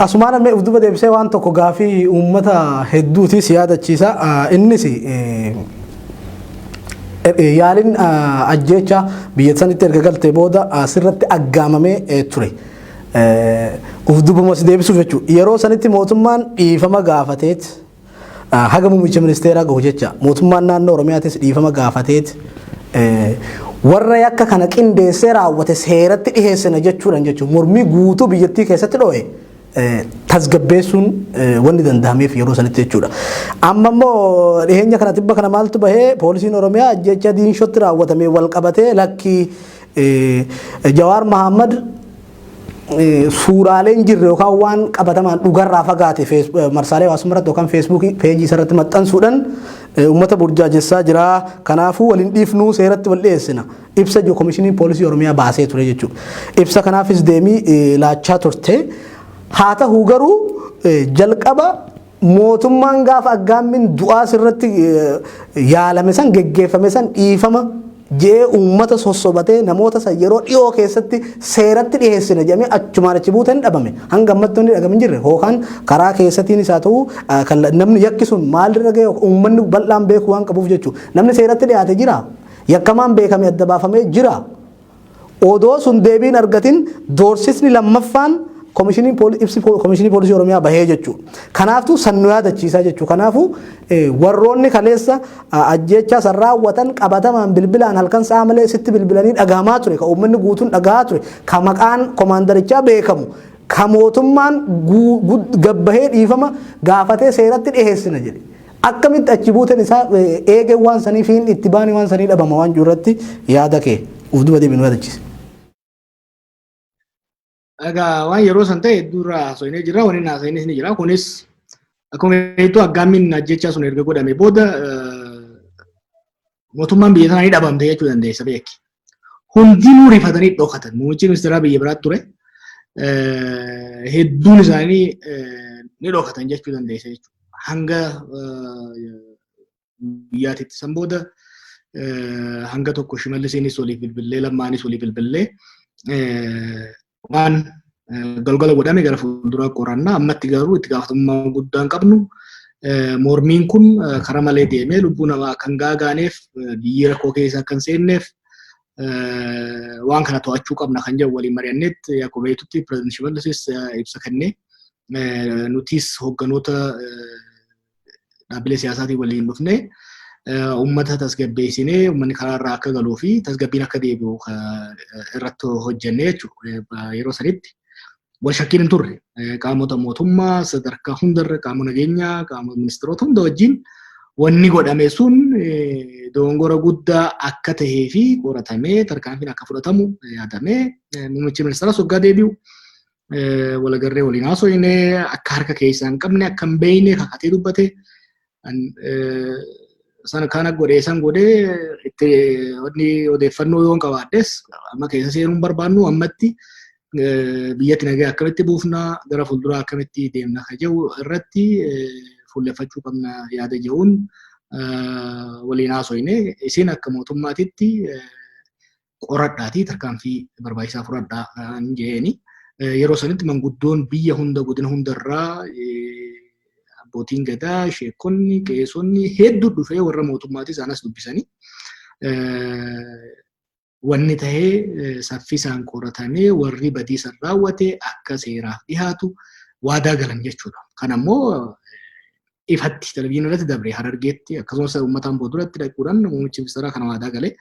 asumaan amma of duba deebisee waan tokko gaafii uummata hedduuti si yaadachiisa. Innis yaaliin ajjeecha biyya sanitti erga galtee booda sirratti aggaamamee ture. Uf dubuma si deebisuuf jechuudha. Yeroo sanitti mootummaan dhiifama gaafateet haga muummicha ministeeraa gahu jecha, mootummaan naannoo Oromiyaatis dhiifama gaafateet, warra yakka kana qindeessee raawwate seeratti dhiheessina jechuudhaan jechuudha. Mormii guutuu biyyattii keessatti dho'e tasgabbeessuun wanni danda'ameef yeroo sanitti jechuudha. Amma immoo dhiheenya kana, tibba kana maaltu bahee? Poolisiin Oromiyaa ajjecha Diinshootti raawwatamee wal qabatee lakkii, Jawaar Mahammad suuraaleen jirre yookaan waan qabatamaan dhugarraa fagaate marsaalee hawaasummaa irratti yookaan Feesbuukii peejii isarratti maxxansuudhaan uummata burjaajessaa jira. Kanaafuu waliin dhiifnuu, seeratti wal dhiyeessina. Ibsa jiru Komishiniin Poolisii Oromiyaa baasee ture jechuudha. Ibsa kanaafis deemii laachaa turte. Haa ta'u garuu, jalqaba mootummaan gaafa aggaammiin du'aa sirratti yaalame san, geggeeffame san, dhiifama jee uummata sossobatee namoota san yeroo dhiyoo keessatti seeratti dhiyeessina jedhamee achumaan achi buuteen dhabame. Hanga ammatti wanni dhagame hin jirre, yookaan karaa keessattiin isaa ta'u namni yakki sun maalirra ga'e uummanni bal'aan beeku waan qabuuf jechuudha. Namni seeratti dhiyaate jira. Yakkamaan beekame adda baafamee jira. Odoo sun deebiin argatin doorsisni lammaffaan komishiniin ibsi Komishinii Poolisii Oromiyaa bahee jechuudha. Kanaaftuu san nu yaadachiisaa jechuudha. Kanaafuu warroonni kaleessa ajjeechaa san raawwatan qabatamaan bilbilaan halkan sa'a malee sitti bilbilanii dhagahamaa ture. Ka uummanni guutuun dhagahaa ture. Ka maqaan komaandarichaa beekamu. Ka mootummaan gabbahee dhiifama gaafatee seeratti dhiheessina jedhe. Akkamitti achi buuteen isaa eegee waan sanii fi itti baanii waan sanii dhabama waan jiru irratti yaada kee uf duba deebiin nu yaadachiise. Egaa waan yeroo san ta'e hedduu irraa haasofnee jirra. Wanni haasofnes ni jira. Kunis akkuma beektu aggaammiin ajjechaa sun erga godhame booda mootummaan biyya sanaa ni dhabamte jechuu dandeessa beeki. Hundinuu rifatanii dhokatan. Muummichi ministeeraa biyya biraatti ture. Hedduun isaanii ni dhokatan jechuu dandeessa jechuudha. Hanga guyyaatitti. San booda Hanga tokko Shimallisiinis waliif bilbillee, Lammaanis waliif bilbillee, waan galgala godhame gara fuulduraa qorannaa. Ammatti garuu itti gaafatamummaa guddaan qabnu mormiin kun karaa malee deemee lubbuu namaa kan gaagaaneef, biyyi rakkoo keessa akka hin seenneef waan kana to'achuu qabna kan jedhu waliin mari'annetti, akkuma beektutti Pireezidant Shimallisis ibsa kennee, nutis hoogganoota dhaabbilee siyaasaatiin waliin dhufnee uummata tasgabbeessinee, uummanni karaarraa akka galuu fi tasgabbiin akka deebi'u irratti hojjennee jechuudha. Yeroo sanitti wal shakkiin hin turre. Qaamota mootummaa sadarkaa hundarra, qaama nageenyaa, qaama ministeerota hunda wajjin wanni godhame sun dogongora guddaa akka tahee fi qoratamee tarkaanfiin akka fudhatamu yaadamee, muummichi ministeeras waggaa deebi'u walagarree waliin haasofnee, akka harka keessaa hin qabne, akka hin beekne kakatee dubbate. Sana kana godhee san godhee itti wanni odeeffannoo yoon qabaadhes amma keessa seenuun barbaannu. Ammatti biyyatti nagaa akkamitti buufna, gara fuulduraa akkamitti deemna ka jedhu irratti fuulleffachuu qabna yaada jedhuun waliin haasofne. Isin akka mootummaatitti qoradhaatii tarkaanfii barbaachisaa fudhadhaa jeeni. Yeroo sanitti manguddoon biyya hunda, godina hundarraa, abbootiin gadaa, sheekonni, qeesonni hedduu dhufee warra mootummaatis anas dubbisanii, wanni tahee saffisaan qoratamee warri badii san raawwate akka seeraaf dhiyaatu waadaa galan jechuudha. Kan ammoo ifatti televizyiinii irratti dabre, Harargeetti akkasumas uummataan booduratti dhaquudhaan muummichi ministeeraa kana waadaa galee.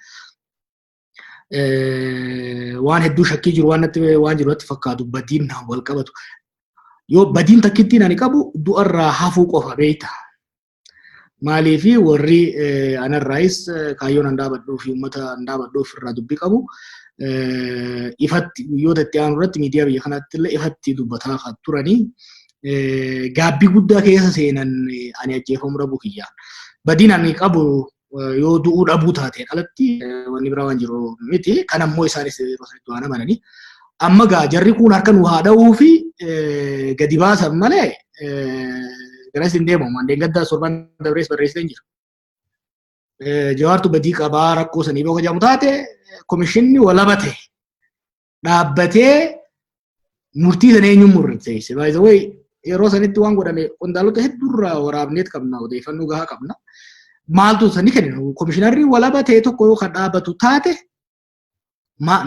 Waan hedduu shakkii jiru, waan natti waan jiru natti fakkaatu badiin wal qabatu. Yoo badiin takkittiin ani qabu du'arraa hafuu qofa beekta. Maaliifi warri anarraayis kaayyoon an dhaabadhuu fi uummata an dhaabadhuuf irraa dubbii qabu ifatti guyyoota itti aanu irratti miidiyaa biyya kanaatti illee ifatti dubbataa kan turanii gaabbii guddaa keessa seenan ani ajjeefamuu dhabuu kiyya. Badiin ani qabu yoo du'uu dhabuu taateen alatti wanni biraa waan jiru miti. Kan ammoo isaanis yeroo sanitti waan amananii. Amma gaa jarri kun harka nu haa dha'uu fi gadi baasan malee garas hin deemu. Mandeen gaddaa sorban dabrees barreessitee hin jiru. Jawaartu badii qabaa rakkoo sanii yoo jedhamu taate, komishinni walaba ta'e dhaabbatee murtii sana eenyuun murteesse? By the way, yeroo sanitti waan godhame qondaalota hedduurraa waraabneet qabna, odeeffannoo gahaa qabna. Maaltu sani kennu? Komishinarri walaba ta'e tokko yoo kan dhaabbatu taate,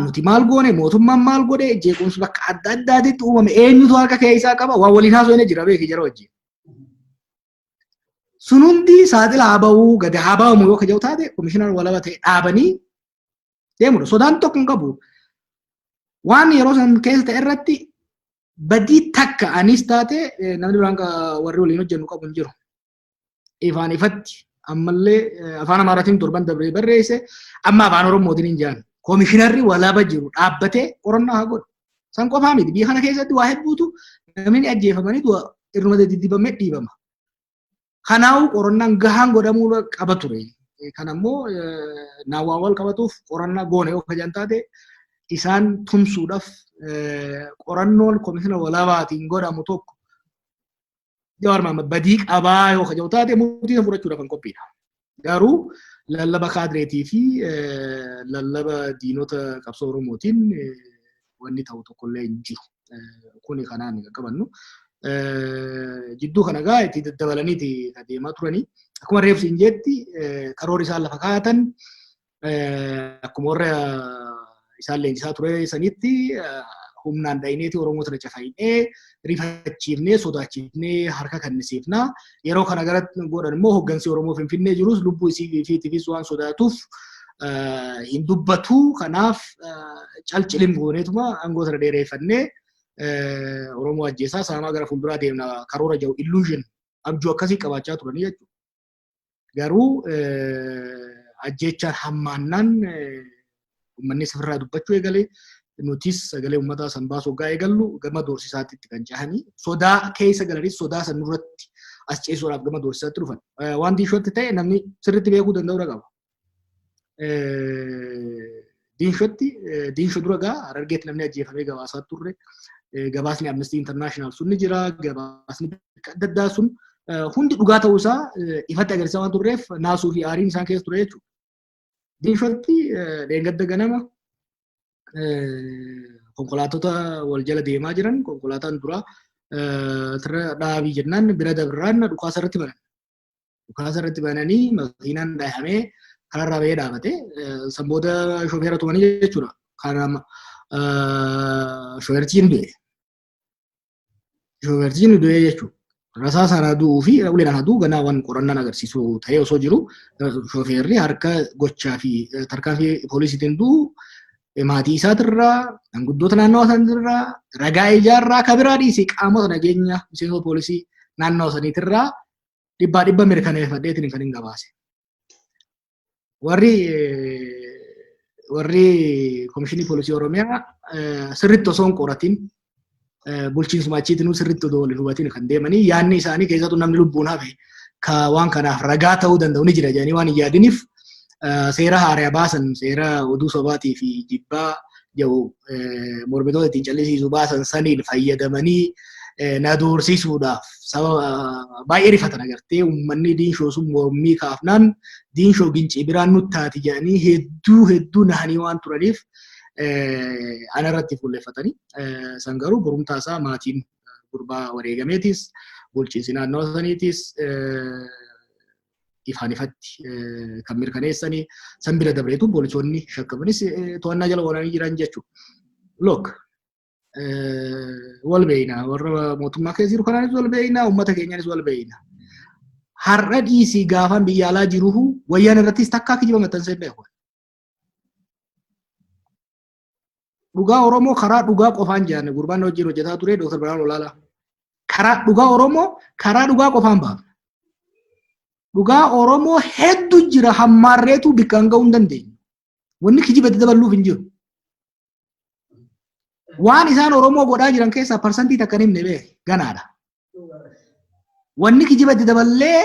nuti maal goone, mootummaan maal godhe, jeequmsi bakka adda addaatitti uumame eenyutu harka keessaa qaba, waan waliin haasofne jira beeki jara wajjin. Sun hundi saaxila haa ba'uu, gadi haa ba'amu yoo ka jedhu taate, komishinara walaba ta'e dhaabanii deemudha. Sodaan tokko hin qabu. Waan yeroo san keessa ta'e irratti badii takka anis taate namni biraan warri waliin hojjennu qabu hin jiru. Ifaan ifatti ammallee afaan Amaaraatiin torban dabree barreesse, amma afaan Oromootiin hin jaan. Komishinarri walaba jiru dhaabbatee qorannaa haa godhu. San qofaa miti, biyya kana keessatti waa hedduutu namni ajjeefamanii irruma diddibamee dhiibama. Kanaafuu qorannaan gahaan godhamuu qaba ture. Kan ammoo naawwaan wal qabatuuf qorannaa goone yoo kajan taate, isaan tumsuudhaaf qorannoon komishina walabaatiin godhamu tokko Jawaar Mahaammad badii qabaa yoo kajaa'u taate, murtii sana fudhachuudhaaf kan qophiidha. Garuu lallaba kaadireetii fi lallaba diinota qabsoo Oromootiin wanni ta'u tokkollee hin jiru. Kuni kanaan kan qabannu. Jidduu kana gaa itti daddabalaniiti kan deemaa turanii. Akkuma reefsi hin jetti, karoora isaan lafa kaa'atan akkuma warra isaan leenjisaa ture sanitti humnaan dha'ineeti Oromoo tana cafaqnee, rifachiifnee, sodaachifnee harka kennisiifna. Yeroo kana gara godhan immoo hoggansi Oromoo Finfinnee jirus lubbuu isii fiitiifis waan sodaatuuf hin dubbatu. Kanaaf calcilim gooneetuma aangoo sana dheereeffannee Oromoo ajjeesaa saamaa gara fuulduraa deemna karoora jiru, illusion, abjuu akkasii qabaachaa turanii jechuudha. Garuu ajjeechaan hammaannaan uummanni sifirraa dubbachuu eegalee, nutis sagalee uummataa san baasuu hoggaa eegallu gama doorsisaatti kan cahanii sodaa keessa galanis sodaa san nurratti as ceesuudhaaf gama doorsisaatti dhufan. Waan diishootti ta'e namni sirriitti beekuu danda'uu qaba. Diinshootti, Diinshoo dura gaa Harargeetti namni ajjeefamee gabaasaa turre. Gabaasni Amnesty International sun ni jira. Gabaasni adda addaa sun hundi dhugaa ta'uu isaa ifatti agarsiisaa waan turreef naasuu fi aariin isaan keessa ture jechuudha. Diinshootti dheengadda ganama konkolaattota wal jala deemaa jiran, konkolaataan duraa dhaabii jennaan bira dabraan dhukaasa irratti banan. Dhukaasa irratti bananii makiinaan dhahamee kararraa bahee dhaabate. San booda shofeera tumanii jechuudha. Kana shofeertiin du'e. Shofeertiin du'e jechuudha. Rasaasaan haa du'uu fi uleen haa du'u ganaa waan qorannaan agarsiisu ta'ee osoo jiru, shofeerri harka gochaa fi tarkaanfii poolisiitiin du'u maatii isaatirraa, manguddoota naannoo saniitirraa, ragaa ijaarraa, kabiraa dhiisii qaamota nageenya miseensota poolisii naannoo saniitirraa dhibbaa dhibba mirkaneeffadheetiin kan hin gabaase. Warri Komishinii Poolisii Oromiyaa sirriitti osoo hin qoratin, bulchiinsuma achiitinuu sirriitti odoo wal hin hubatin kan deemanii, yaadni isaanii keessattuu namni lubbuun hafe ka waan kanaaf ragaa ta'uu danda'u ni jira jedhanii waan hin yaadiniif seera haaraa baasan, seera oduu sobaatii fi jibbaa jedhu mormitoota ittiin callisiisu baasan saniin fayyadamanii na doorsisuudhaaf sababa baay'ee rifatan. Agartee, uummanni Diinshoo sun mormii kaafnaan Diinshoo Gincii biraan nutti taati jedhanii hedduu hedduu nahanii waan turaniif ana irratti fuulleeffatanii. San garuu borumtaa isaa maatiin gurbaa wareegameetis, bulchiinsi naannoo saniitis ifaan ifatti kan mirkaneessanii, san bira dabreetu poolisoonni shakkamanis to'annaa jala oolanii jiran jechuudha. Look, wal beeyna, warra mootummaa keessa jiru kanaanis wal beeyna, uummata keenyaanis wal beeyna. Har'a dhiisii, gaafan biyya alaa jiruhu wayyaan irrattis takkaa kijiba maxxansee beeku. Dhugaa Oromoo karaa dhugaa qofaan jaanne gurbaan wajjin hojjetaa ture Dr. Birhaanuu Olaalaa. Karaa dhugaa Oromoo karaa dhugaa qofaan baafna. Dhugaa Oromoo hedduu jira, hammaarreetu bikkaan ga'uu hin dandeenyu. Wanni kijiba itti daballuuf hin jiru. Waan isaan Oromoo godhaa jiran keessaa 1% hin himne beeki ganaadha. Wanni kijiba itti daballee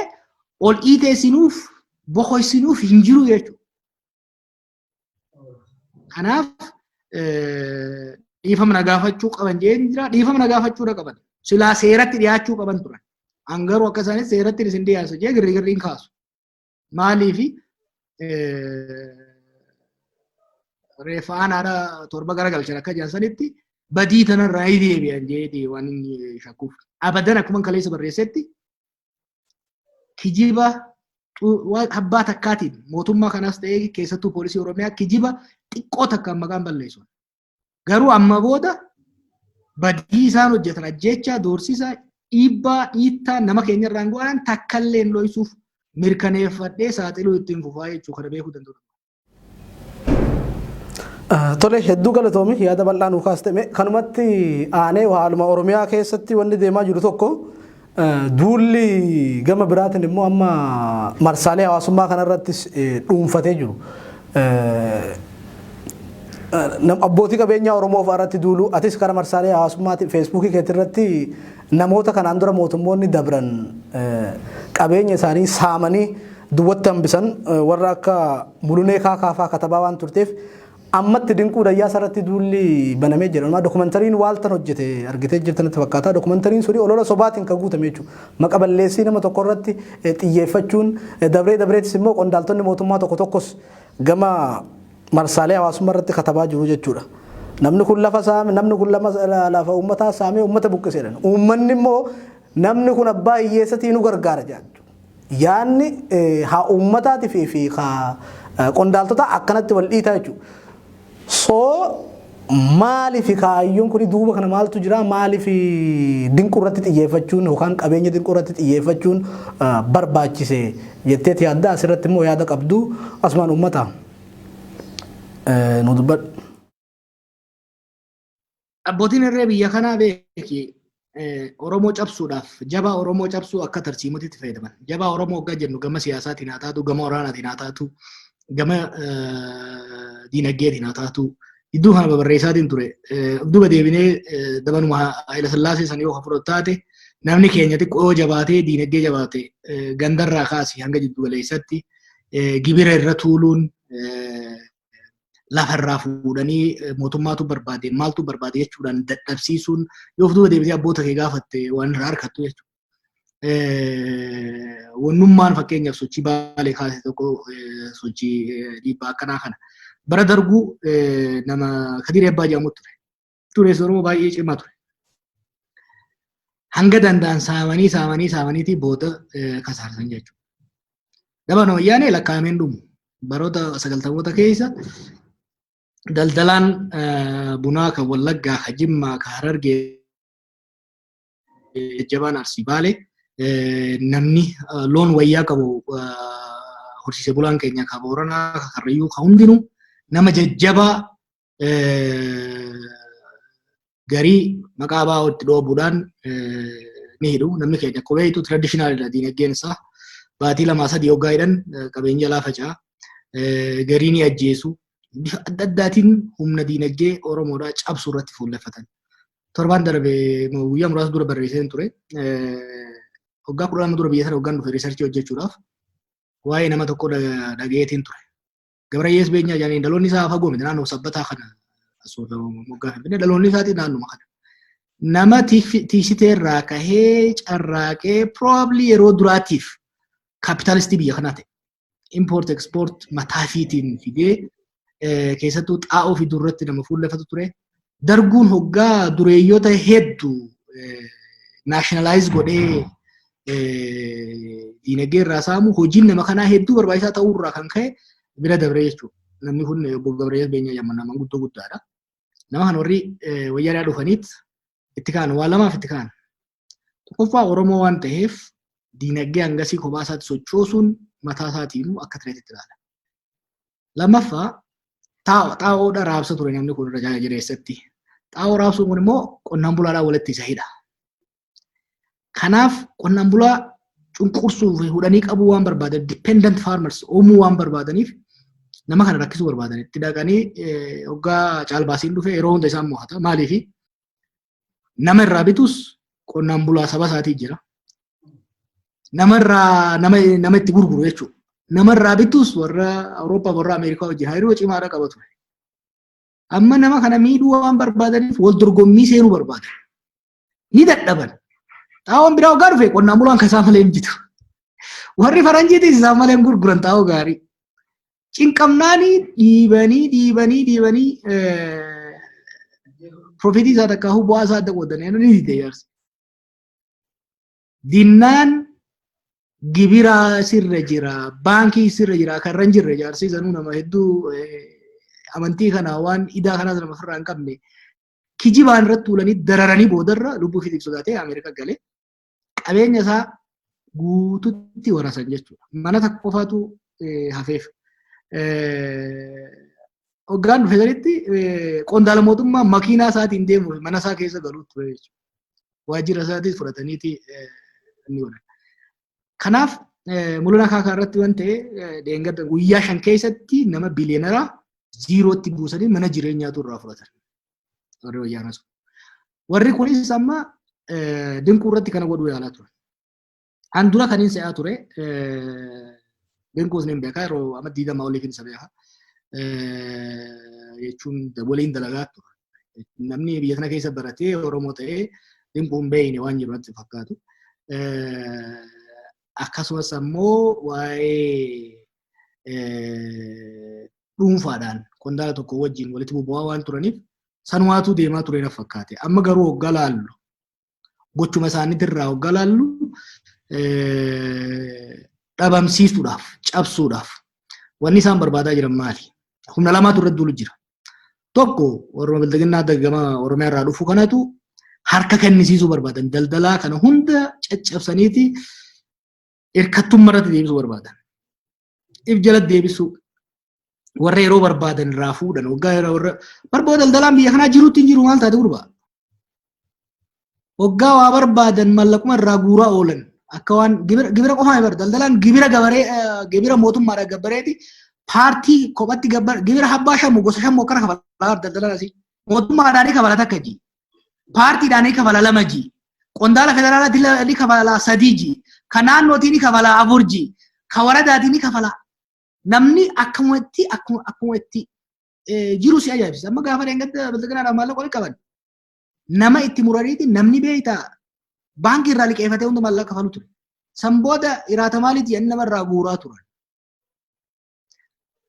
ol dhiiteessinuuf bokoysinuuf hin jiru jechuudha. Kanaaf dhiifama na gaafachuu qaban jeen jira. Dhiifama na gaafachuu qaban. Silaa seeratti dhiyaachuu qaban turan. An garuu akka isaanis seeratti isin dhiyaasa jee girri girriin kaasu. Maaliifi, reeffa aanaadha torba garagalchan akka jedhan sanitti badii tanarraa ni deebi'an jeeti waan inni shakkuuf. Abadan akkuma kaleessa barreessetti kijiba abbaa takkaatiin mootummaa kanaas ta'ee keessattuu poolisii Oromiyaa kijiba xiqqoo takkaan maqaan balleessu. Garuu amma booda badii isaan hojjetan, ajjeechaa, doorsisa, dhiibbaa, dhiittaa nama keenya irraan go'an takkallee hin dhoysuuf mirkaneeffadhee saaxiluu ittiin fufaa jechuu kana beekuu danda'u. Tole, hedduu galatoomi, yaada bal'aa nuu kaaste. Kanumatti aanee haaluma Oromiyaa keessatti wanni deemaa jiru tokko, duulli gama biraatiin immoo amma marsaalee hawaasummaa kanarrattis dhuunfatee jiru. Abbootii qabeenyaa Oromoo fa'aa irratti duulu, atis karaa marsaalee hawaasummaatiin Feesbuukii keetii irratti namoota kanaan dura mootummoonni dabran qabeenya isaanii saamanii duwwatti hambisan, warra akka Mulunee Kaakaa fa'aa katabaa waan turteef, ammatti Dinquu Dayyaasa irratti duulli banamee jira. Dokumentariin Waaltan hojjete argitee jirtan natti fakkaata. Dokumentariin suni olola sobaatiin kan guutame jechuudha. Maqa balleessii nama tokko irratti xiyyeeffachuun, dabree dabreetis immoo qondaaltonni mootummaa tokko tokkos gama marsaalee hawaasummaa irratti katabaa jiru jechuudha. Namni kun lafa saame, namni kun lafa uummataa saamee uummata buqqiseedha. Uummanni immoo namni kun abbaa hiyyeessatii nu gargaara jechuudha. Yaanni haa uummataatii fi haa qondaaltota akkanatti wal dhiitaa jechuudha. So maaliif kaayyoon kun, duuba kana maaltu jira? Maaliif Dinquu irratti xiyyeeffachuun yookaan qabeenya Dinquu irratti xiyyeeffachuun barbaachise jetteeti yaadda? Asirratti immoo yaada qabdu asumaan uummata nu dubbadhu. Abbootiin irree biyya kanaa beeki, Oromoo cabsuudhaaf jabaa Oromoo cabsuu akka tarsiimootti itti fayyadaman. Jabaa Oromoo hoggaa jennu gama siyaasaatiin haa taatu, gama waraanaatiin haa taatu, gama diinagdeetiin haa taatu. Iddoo kana babarreessaatiin ture. Duuba deebinee dabanuma Haayila Sillaasee san yoo fudhatu taate, namni keenya xiqqoo yoo jabaatee diinagdee jabaate, gandarraa kaasee hanga jiddu galeessatti gibira irra tuuluun, lafarraa fuudhanii mootummaatu barbaade, maaltu barbaade jechuudhaan dadhabsiisuun, yoo duuba deebitee abboota kee gaafatte waan irraa harkattu jechuudha. Wannummaan fakkeenyaaf sochii Baalee kaase tokko sochii dhiibbaa akkanaa kana. Bara Darguu nama Kadir Ebbaa jedhamu ture. Dureessa Oromoo baay'ee cimaa ture. Hanga danda'an saamanii saamanii saamaniitii booda kasaarsan jechuudha. Dabana Wayyaanee lakkaa'ameen dhumu. Baroota 90moota keessa daldalaan bunaa kan Wallaggaa, kan Jimmaa, kan Harargee, jajjabaan Arsii, Baalee, namni loon wayyaa qabu, horsiise bulaan keenya kan Booranaa, kan Karrayyuu, kan hundinuu nama jajjabaa garii maqaa ABO itti dhoobuudhaan ni hidhu. Namni keenya akkuma beektu traditionalidha diinagdeen isaa. Baatii 2, 3 hoggaa hidhan qabeenya jalaa faca'a. Garii ni ajjeesu. Bifa adda addaatiin humna diinagdee Oromoodhaa cabsuu irratti fuulleffatan. Torbaan darbe, guyyaa muraasa dura barreesseen ture. Waggaa 12 dura biyya sana waggaan dhufe research hojjechuudhaaf waa'ee nama tokko dhagayeetiin ture. Gabrayyees Beenyaa jedhanii, dhaloonni isaa fagoo miti, naannoo Sabbataa kana moggaa Finfinnee, dhaloonni isaatii naannuma kana. Nama tiisitee irraa kahee carraaqee probably yeroo duraatiif capitalistii biyya kanaa ta'e. Import export mataa fiitiin fidee keessattuu xaa'oo fiduu irratti nama fuulleffatu ture. Darguun hoggaa dureeyyoota hedduu nationalize godhee diinagdee irraa saamu, hojiin nama kanaa hedduu barbaachisaa ta'uu irraa kan ka'e bira dabree jechuudha. Namni kun obbo Gabrayyees Beenyaa jedhama, nama guddoo guddaadha. Nama kana warri Wayyaanee dhufaniit itti ka'an, waa lamaaf itti ka'an. Tokkoffaa, Oromoo waan ta'eef diinagdee hangasii kophaa isaatti sochoosuun mataa isaatiinuu akka tireetitti ilaala. Lammaffaa, xaa'oodha raabsa ture namni kun irra jireessatti. Xaa'oo raabsuun kun immoo qonnaan bulaadhaan walitti isa hidha. Kanaaf qonnaan bulaa cunqursuu fi hudhanii qabuu waan barbaadan, dependent farmers uumuu waan barbaadaniif, nama kana rakkisuu barbaadan. Itti dhaqanii hoggaa caalbaasiin dhufe yeroo hunda isaan mo'ata. Maaliifi? Nama irraa bitus qonnaan bulaa saba isaatii jira. Nama irraa nama itti gurguru jechuudha. Nama irraa bitus warra Awurooppaa, warra Ameerikaa wajjin hariiroo cimaadha qaba ture. Amma nama kana miidhuu waan barbaadaniif wal dorgommii seenuu barbaadan. Ni dadhaban. Xaa'oon biraa hoggaa dhufe qonnaan bulaan kan isaan malee hin bitu. Warri faranjiitis isaan malee hin gurguran xaa'oo gaarii. Cinqamnaanii dhiibanii dhiibanii dhiibanii profitii isaa takka bu'aa isaa adda qoodanii ni dide jaarsi. Dinnaan gibira sirra jira, baankii sirra jira, kan irra hin jirre jaarsi sanuu nama hedduu amantii kana waan idaa kanaas nama ofirraa hin qabne, kijibaan irratti tuulanii dararanii boodarra lubbuu ofiitiif sodaatee Ameerika galee qabeenya isaa guututti warasan jechuudha. Mana tokko qofaatu hafeef. Hoggaan dhufe sanitti qondaala mootummaa makiinaa isaatiin deemuuf mana isaa keessa galuu ture jechuudha. Waajjira isaatis fudhataniiti inni godhan. Kanaaf Mul'ina Kaakaa irratti waan ta'e, dheengadda guyyaa 5 keessatti nama billionairaa zerotti buusanii mana jireenyaatu irraa fudhatan. Warri Wayyaanaa sun. Warri kunis amma Dinquu irratti kana godhuu yaalaa turan. An dura kan hin se'aa ture, Dinquus ni beekaa, yeroo amma 20 oliif isa beekaa. Jechuun waliin dalagaa ture. Namni biyya kana keessa baratee Oromoo ta'ee Dinquu hin beekne waan jiru natti fakkaatu. Akkasumas ammoo waa'ee dhuunfaadhaan qondaala tokko wajjin walitti bu'aa waan turaniif sanumaatu deemaa ture na fakkaate. Amma garuu hoggaa laallu, gochuma isaaniitirraa hoggaa laallu, dhabamsiisuudhaaf, cabsuudhaaf wanni isaan barbaadaa jiran maali? Humna lamaatu irratti duulu jira. Tokko, warra Bilxiginnaa gama Oromiyaa irraa dhufu kanatu harka kennisiisuu barbaadan. Daldalaa kana hunda caccabsaniiti hirkattummaa irratti deebisuu barbaadan. If jala deebisuu, warra yeroo barbaadan irraa fuudhan, waggaa yeroo warra barboo daldalaan biyya kanaa jirutti hin jiru, maal taate gurbaa? Waggaa waa barbaadan mallaquma irraa guuraa oolan, akka waan gibira qofaa bar daldalaan gibira gabaree, gibira mootummaadha gabbareeti, paartii kophatti gabbar, gibira habbaa shamu gosa shamu akkana kafalaa daldalaan asii. Mootummaadhaan kafala takka ji, paartiidhaan kafala lama ji, qondaala federaalaatti ni kafala sadii ji, ka naannootii ni kafala afur ji, ka waradaatii ni kafala. Namni akkuma itti jiru si ajaa'ibsiisa. Amma gaafa dheengadda Bilxiginnaadhaan maallaqa walitti qaban nama itti muraniiti namni beektaa. Baankii irraa liqeeffatee hunda maallaqa kafalu ture. San booda iraata maaliiti jedhanii namarraa guuraa turan.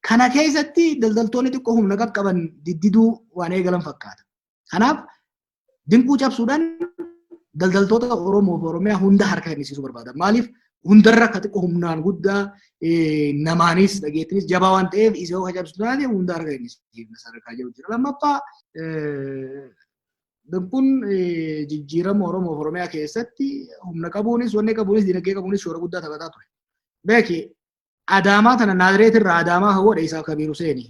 Kana keessatti daldaltoonni xiqqoo humna qaqqaban diddiduu waan eegalan fakkaata. Kanaaf Dinquu cabsuudhaan daldaltoota Oromoo fi Oromiyaa hunda harka kennisiisuu barbaada. Maaliif hundarra akka xiqqoo humnaan guddaa namaanis dhageettinis jabaa waan ta'eef isa yoo cabsu taate hunda harka kennisiifna sadarkaa jiru jira. Lammaffaa, Dinquun jijjiirama Oromoo fi Oromiyaa keessatti humna qabuunis, wanni qabuunis, dinagdee qabuunis shoora guddaa taphataa ture. Beeki, Adaamaa tana Naazireet irraa Adaamaa kan godhe isaa Kabiir Huseeni.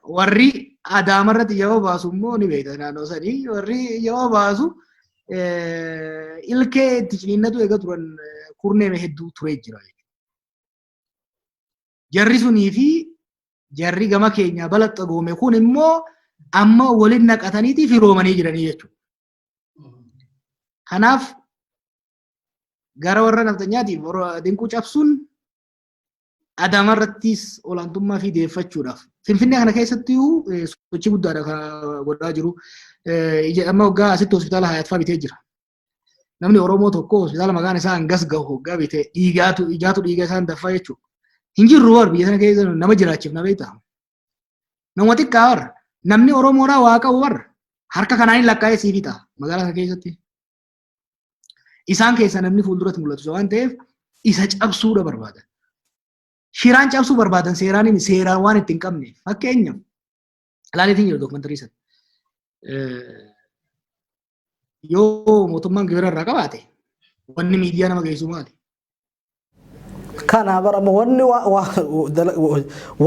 Warri Adaama irratti yeroo baasu immoo ni beekta, naannoo sanii warri yeroo baasu ilkee itti ciniinnatu eega turan kurneeme hedduu turee jira. Jarri sunii fi jarri gama keenyaa balaxxagoome kun immoo amma waliin naqataniiti firoomanii jiranii jechuudha. Kanaaf gara warra nafxanyaatiif Dinquu cabsuun Adaamaa irrattis olaantummaa fi deeffachuudhaaf. Finfinnee kana keessatti sochii guddaadha kan godhaa jiru. Amma waggaa asitti hospitaala Hayaat fa'aa bitee jira. Namni Oromoo tokko hospitaala maqaan isaa hangas gahu waggaa bitee dhiigaatu ijaatu dhiiga isaan daffaa jechuudha. Hin jirru war biyya sana keessa nama jiraachifna beektaa. Nama xiqqaa war namni Oromoodhaa waa qabu war harka kanaan hin lakkaa'ee siif ta'a magaalaa sana keessatti. Isaan keessaa namni fuulduratti mul'atu waan ta'eef isa cabsuudha barbaadan. Shiraan cabsuu barbaadan, seeraan himi, seeraan waan itti hin qabne. Fakkeenyaaf, ilaaleetiin jiru dookumantarii sana. Yoo mootummaan gibira irraa qabaate wanni miidiyaa nama geessu maali? Kana bara wanni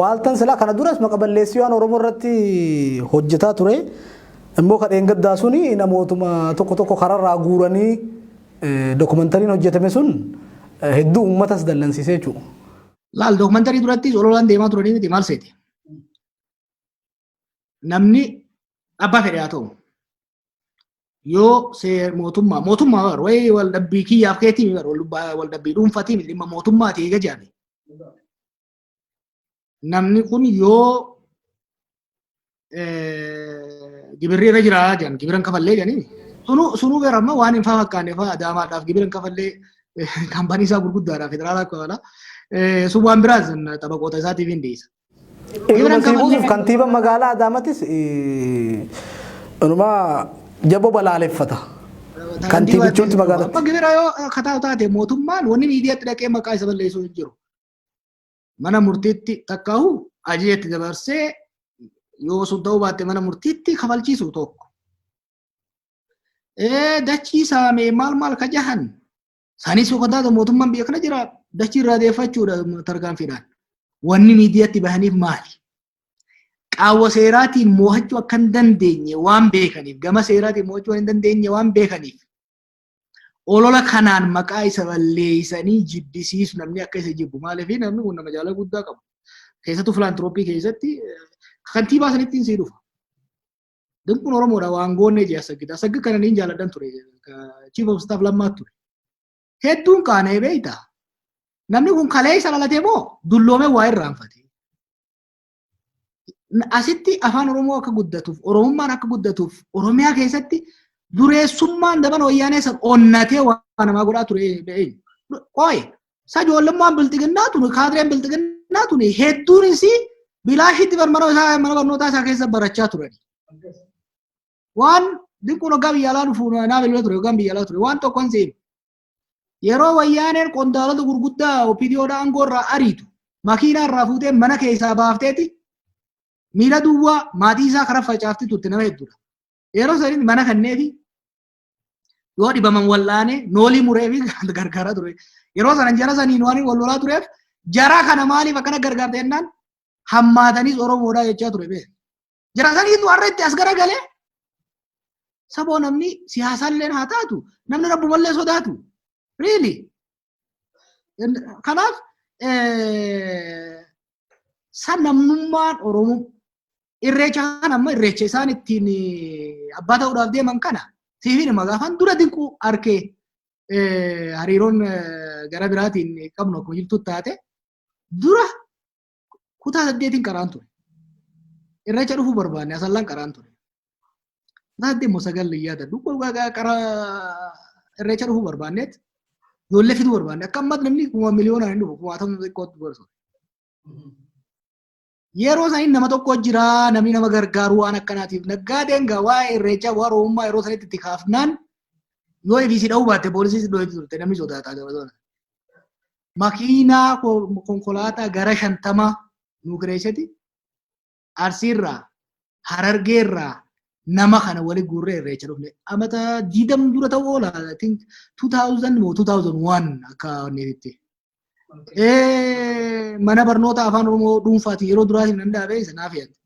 waaltan silaa kana duras maqa balleessii waan Oromoo irratti hojjetaa ture. Immoo kan dheengaddaa suni namootuma tokko tokko kararraa guuranii dookumantariin hojjetame sun hedduu uummatas dallansiisee jechuudha. Laal, dookumantarii durattis ololaan deemaa turanii miti, maal seete? Namni abbaa fedhe haa ta'u, yoo seer mootummaa bar wayii wal dhabbii kiyyaaf keetii bar wal dhabbii dhuunfatii miti, dhimma mootummaati eega jedhame. Namni kun yoo gibirri irra jira jedhan, gibira hin kafallee jedhanii, sunuu gara amma waan hin fakkaanne fa'aa Adaamaadhaaf gibira hin kafallee, kaampaanii isaa gurguddaadhaaf federaalaa kafala. Sun waan biraas xabaqoota isaatiif hin dhiisa. Irruma sii buusuuf, kantiibaan magaalaa Adaamatis inumaa jaboo balaaleffata. Kantiibichuutti magaalatti. Amma gibira yoo kataa taate mootummaan wanni miidiyaatti dhaqee maqaa isa balleessuu hin jiru. Mana murtiitti takkaahu ajaja dabarsee, yoo sun ta'uu baatte mana murtiitti kafalchiisu tokko. Dachii saamee maal maal ka jahan sanis yoo taate mootummaan biyya kana jira, dachii irraa deeffachuudha tarkaanfiidhaan. Wanni miidiyaatti bahaniif maali? Qaawwa seeraatiin mo'achuu akka hin dandeenye waan beekaniif, gama seeraatiin mo'achuu waan hin dandeenye waan beekaniif, olola kanaan maqaa isa balleessanii jibbisiisu, namni akka isa jibbu. Maaliif? Namni kun nama jaalala guddaa qabu. Keessattuu philanthropy keessatti kantiibaa sanittiin sii dhufa. Dinquun Oromoodha waan goonee jee Assaggid. Assaggid kana niin jaaladhan ture. Chief of Staff lammaat ture. Hedduun qaana'ee beektaa. Namni kun kaleessa dhalatee moo dulloomee waa irraanfate? Asitti afaan Oromoo akka guddatuuf, Oromummaan akka guddatuuf, Oromiyaa keessatti dureessummaan daban wayyaanee san onnatee waa namaa godhaa ture eenyu? Qoy, isa ijoollummaan bilxiginnaa tun, kaadireen bilxiginnaa tun hedduun isii bilaashitti mana isaa, mana barnootaa isaa keessa barachaa turani. Waan Dinquun hoggaa biyya alaa dhufu naa bilbila ture, hoggaan biyya alaa ture waan tokko hin seenu. Yeroo wayyaaneen qondaalota gurguddaa OPDOdha aangoo irraa ariitu, makiinaa irraa fuutee mana keessaa baafteeti miila duwwaa maatii isaa karaa facaafti turte nama hedduudha. Yeroo sanitti mana kanneefi yoo dhibaman wal'aanee noolii muree fi gargaaraa ture. Yeroo sana jara saniin waan wal lolaa tureef, jara kana maaliif akkana gargaarte jennaan, hammaataniis Oromoodhaa jechaa ture beek. Jara saniitu har'a itti as garagalee saboo namni siyaasaallee haa taatu, namni rabbumallee sodaatu. Really. Kanaaf san namnummaan Oromoo irreecha kana, amma irreecha isaan ittiin abbaa ta'uudhaaf deeman kana siifin hima. Gaafan dura Dinquu arkee, hariiroon gara biraatiin qabnu akkuma jirtu taate, dura kutaa 8n qaraan ture. Irreecha dhufuu barbaanne, Asallaan qaraan ture. Naadde immoo sagal yaadadhu. Qara Irreecha dhufuu barbaanneet ijoollee fiduu barbaanne, akka ammaatti namni kuma miliyoonaan hin dhufu, kumaatama xiqqootti barsu. Yeroo sanii nama tokko jira, namni nama gargaaru waan akkanaatiif naggaadeen gaa waa'ee Irreechaa, waa Oromummaa yeroo sanitti itti kaafnaan yoo ifii dha'uu baatte poolisii si dho'eetu turte, namni sodaataa gaba. Makiinaa konkolaataa gara 50 nuu kireesseti Arsiirraa, Harargeerraa nama kana wali guurree Irreecha dhufne. Amata 20 dura ta'uu oola. I think 2000 moo 2001 akka wanneetitti. Mana barnoota Afaan Oromoo dhuunfaati yeroo duraatiin nan dhaabee isa naaf yaadde.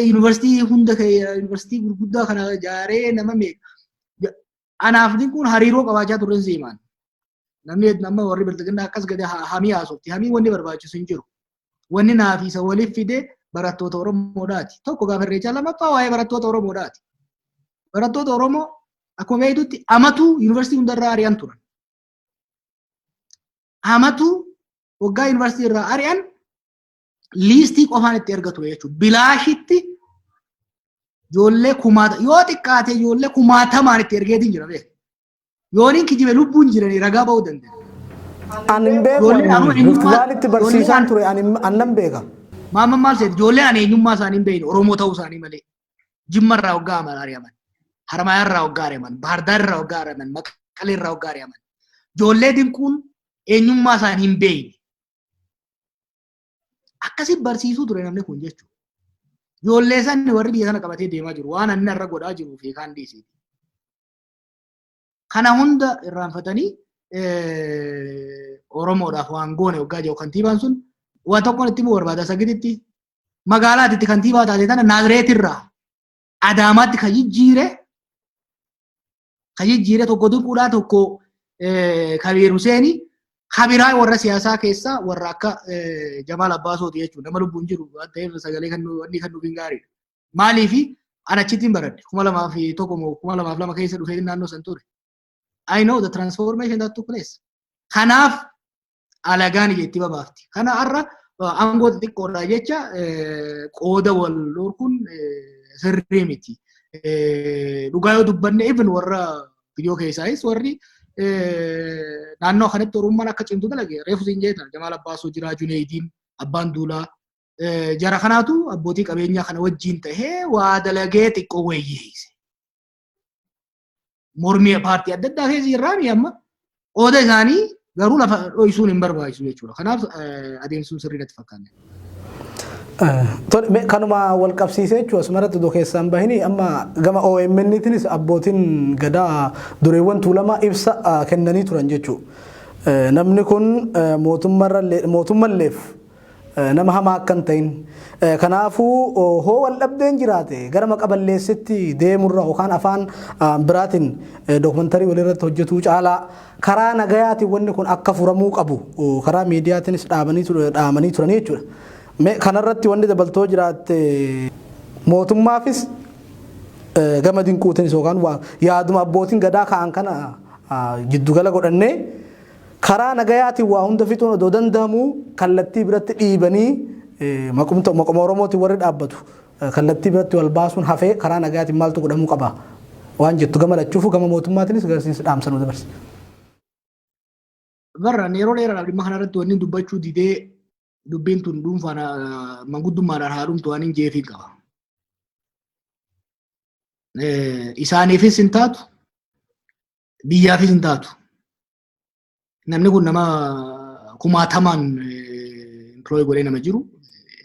Yuunivarsiitii hunda, yuunivarsiitii gurguddaa kana ijaaree nama meeqa. Anaaf Dinquun hariiroo qabaachaa turren siimaan. Namni amma warri Bilxiginnaa akkas gadi hamii haasofti. Hamii wanni barbaachisu hin jiru. Wanni naaf isa waliif fide barattoota Oromoodhaati. Tokko gaafa Irreechaa, lammaffaa waa'ee barattoota Oromoodhaati. Barattoota Oromoo akkuma beektutti amatu yuunivarsiitii hundarraa ari'an turan. Amatu waggaa yuunivarsiitii irraa ari'an liistii qofaan itti erga ture jechuudha. Bilaashitti ijoollee kumaata yoo xiqqaate ijoollee kumaatamaan itti ergeetiin jira beeku. Yooniin kijibe lubbuun jiranii ragaa ba'uu danda'a. Ani hin beeku. Ijoolleen anuma Rift eenyummaa Valleytti barsiisaan ture, ani annan beeka. Maamman maal seeti, ijoolleen ani eenyummaa isaanii hin beekne Oromoo ta'uu isaanii malee. Jimma irraa waggaa ari'aman. Haramayaa irraa waggaa ari'aman. Baahirdaar irraa waggaa ari'aman. Maqalee irraa waggaa ari'aman. Ijoollee Dinquun eenyummaa isaanii hin beekne. Akkasi barsiisuu ture namni kun jechuudha. Ijoollee sanni warri biyya kana qabatee deemaa jiru waan anni irra godhaa jiruu fi kaan dhiisiiti. Kana hunda irraanfatanii Oromoodhaaf waan goone waggaa jiru kantiibaan sun waan tokkoon itti himuu barbaada sagiditti magaalaatti kantiibaa taate tana Naazireetirraa Adaamaatti kan jijjiire tokko Dinquudhaa, tokko Kabiir Huseenii, kabiraa warra siyaasaa keessaa warra akka Jamaal Abbaasooti jechuudha. Nama lubbuun jiru waan ta'eef sagalee kan wanni kan nuuf hin gaariidha. Maaliifi an achittiin baradhe, 2001 moo 2002 keessa dhufee naannoo san ture. I know the transformation that took place. Kanaaf alagaan itti babaafti. Kana har'a aangoo xixiqqoodha jecha qooda wal dhorkuun sirrii miti. Dhugaa yoo dubbanne, even warra viidiyoo keessaayis warri naannoo kanatti Oromummaan akka cimtu dalage reefu siin jeeta, Jamaal Abbaasoo jira, Juneeyidiin, Abbaan Duulaa, jara kanaatu abbootii qabeenyaa kana wajjin tahee waa dalagee xiqqoo wayyeesse. Mormii paartii adda addaa keessa jirraami, amma qooda isaanii garuu lafa dho'isuun hin barbaachisu jechuudha. Kanaaf adeemsuun sirrii natti fakkaanne. Kanuma wal qabsiisee jechuudha, asumarratti odoo keessaan bahini, amma gama OMN-tiinis abbootiin gadaa dureewwan Tuulamaa ibsa kennanii turan jechuudha. Namni kun mootummalleef nama hamaa akka hin ta'in, kanaafuu hoo wal dhabdeen jiraate gara maqaballeessitti deemurra yookaan afaan biraatiin dookumantarii walirratti hojjetuu caalaa karaa nagayaatiin wanni kun akka furamuu qabu karaa miidiyaatiinis dhaamanii turanii jechuudha. Kanarratti wanni dabaltoo jiraatte, mootummaafis gama Dinquutiinis yookaan yaaduma abbootiin gadaa ka'an kana jiddugala godhannee, karaa nagayaatiin waa hunda fixuun odoo danda'amu kallattii biratti dhiibanii maquma Oromootiin warri dhaabbatu kallattii biratti wal baasuun hafee karaa nagayaatiin maaltu godhamuu qaba waan jettu gama lachuufu, gama mootummaatiinis garsiisa dhaamsanuu dabarse. Barra yeroo dheeraadhaaf dhimma kanarratti wanni dubbachuu didee dubbiin tun dhuunfaan manguddummaadhaan haa dhumtu waan hin jeefiin qaba. Isaaniifis hin taatu, biyyaafis hin taatu. Namni kun nama kumaatamaan employ godhee nama jiru,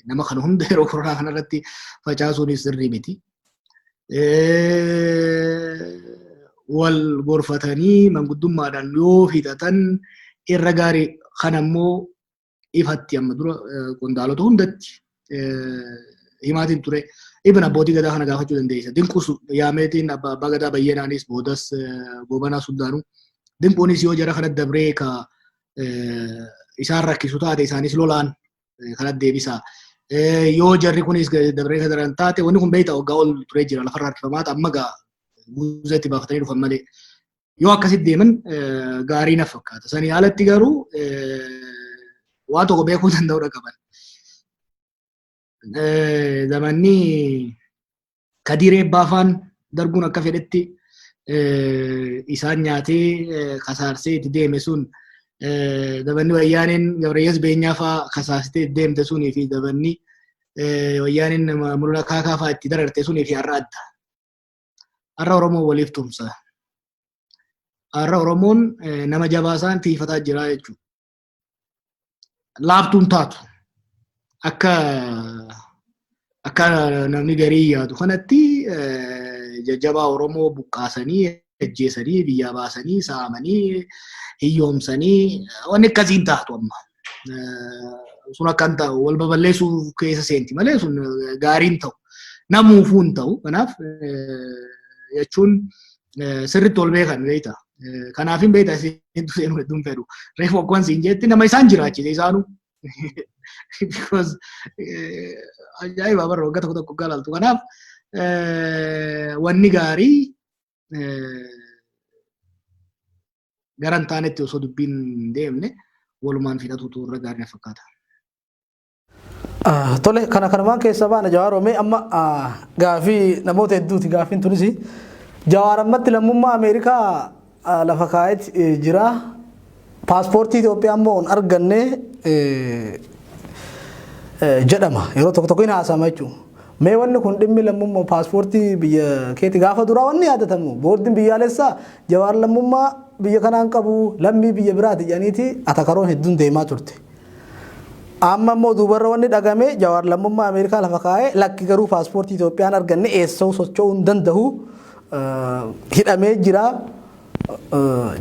nama kana hunda yeroo koronaa kanarratti facaasuunis sirrii miti. Wal gorfatanii manguddummaadhaan yoo fixatan irra gaarii. Kana immoo ifatti amma dura qondaalota hundatti himaatiin ture. Ibn abbootii gadaa kana gaafachuu dandeessa. Dinqus yaameetiin abbaa gadaa Bayyanaanis boodas Goobanaa Sultaanuu. Dinquunis yoo jara kana dabree ka isaan rakkisu taate isaanis lolaan kanatti deebisa. Yoo jarri kunis dabree ka daran taate, wanni kun beektaa waggaa ol turee jira, lafarra harkifamaa amma gaa guuza itti baafatanii dhufan malee. Yoo akkasitti deeman gaarii na fakkaata. Sanii alatti garuu waan tokko beekuu danda'uudha qaban. Zamanni Kadir Eebbaafaan Darguun akka fedhetti isaan nyaatee kasaarsee itti deeme sun, dabanni Wayyaaneen Gabrayyees Beenyaa fa'aa kasaasitee itti deemte sunii fi dabanni Wayyaaneen Mul'aa Kaakaa fa'aa itti dararte sunii fi har'a adda. Har'a Oromoon waliif tumsa. Har'a Oromoon nama jabaa isaan tiifataa jira jechuudha. Laaftuun taatu akka namni garii yaadu kanatti jajjabaa Oromoo buqqaasanii, ajjeesanii, biyyaa baasanii, saamanii, hiyyoomsanii wanni akkasii hin taatu amma. Sun akka hin ta'u wal baballeessuu keessa seenti malee sun gaarii hin ta'u. Namuufuu hin ta'u. Kanaaf jechuun sirriitti ol beekan beekta. Kanaaf hin beekta seentu seenuu hedduun fedhu. Reefu akkuma siin jetti nama isaan jiraachise isaanuu. Because ajaa'iba bara waggaa tokko tokko galaltu. Kanaaf wanni gaarii gara hin taanetti osoo dubbiin hin deemne walumaan fidhatuutu irra gaarii na fakkaata. Tole, kana kanumaan keessa baana. Jawaar, mee amma gaafii namoota hedduuti gaafiin tunis. Jawaar ammatti lammummaa Ameerikaa lafa kaa'eet jira. Paaspoortii Itoophiyaa immoo hin arganne jedhama. Yeroo tokko tokko hin haasama jechuudha. Mee wanni kun dhimmi lammummaa paaspoortii biyya keeti gaafa duraa wanni yaadatamu boordiin biyyaalessaa Jawaar lammummaa biyya kanaan qabu, lammii biyya biraati jedhaniiti atakaroon hedduun deemaa turte. Amma immoo duubarra wanni dhagame Jawaar lammummaa Ameerikaa lafa kaa'ee, lakki garuu paaspoortii Itoophiyaan arganne, eessa'uu socho'uu hin danda'u, hidhamee jira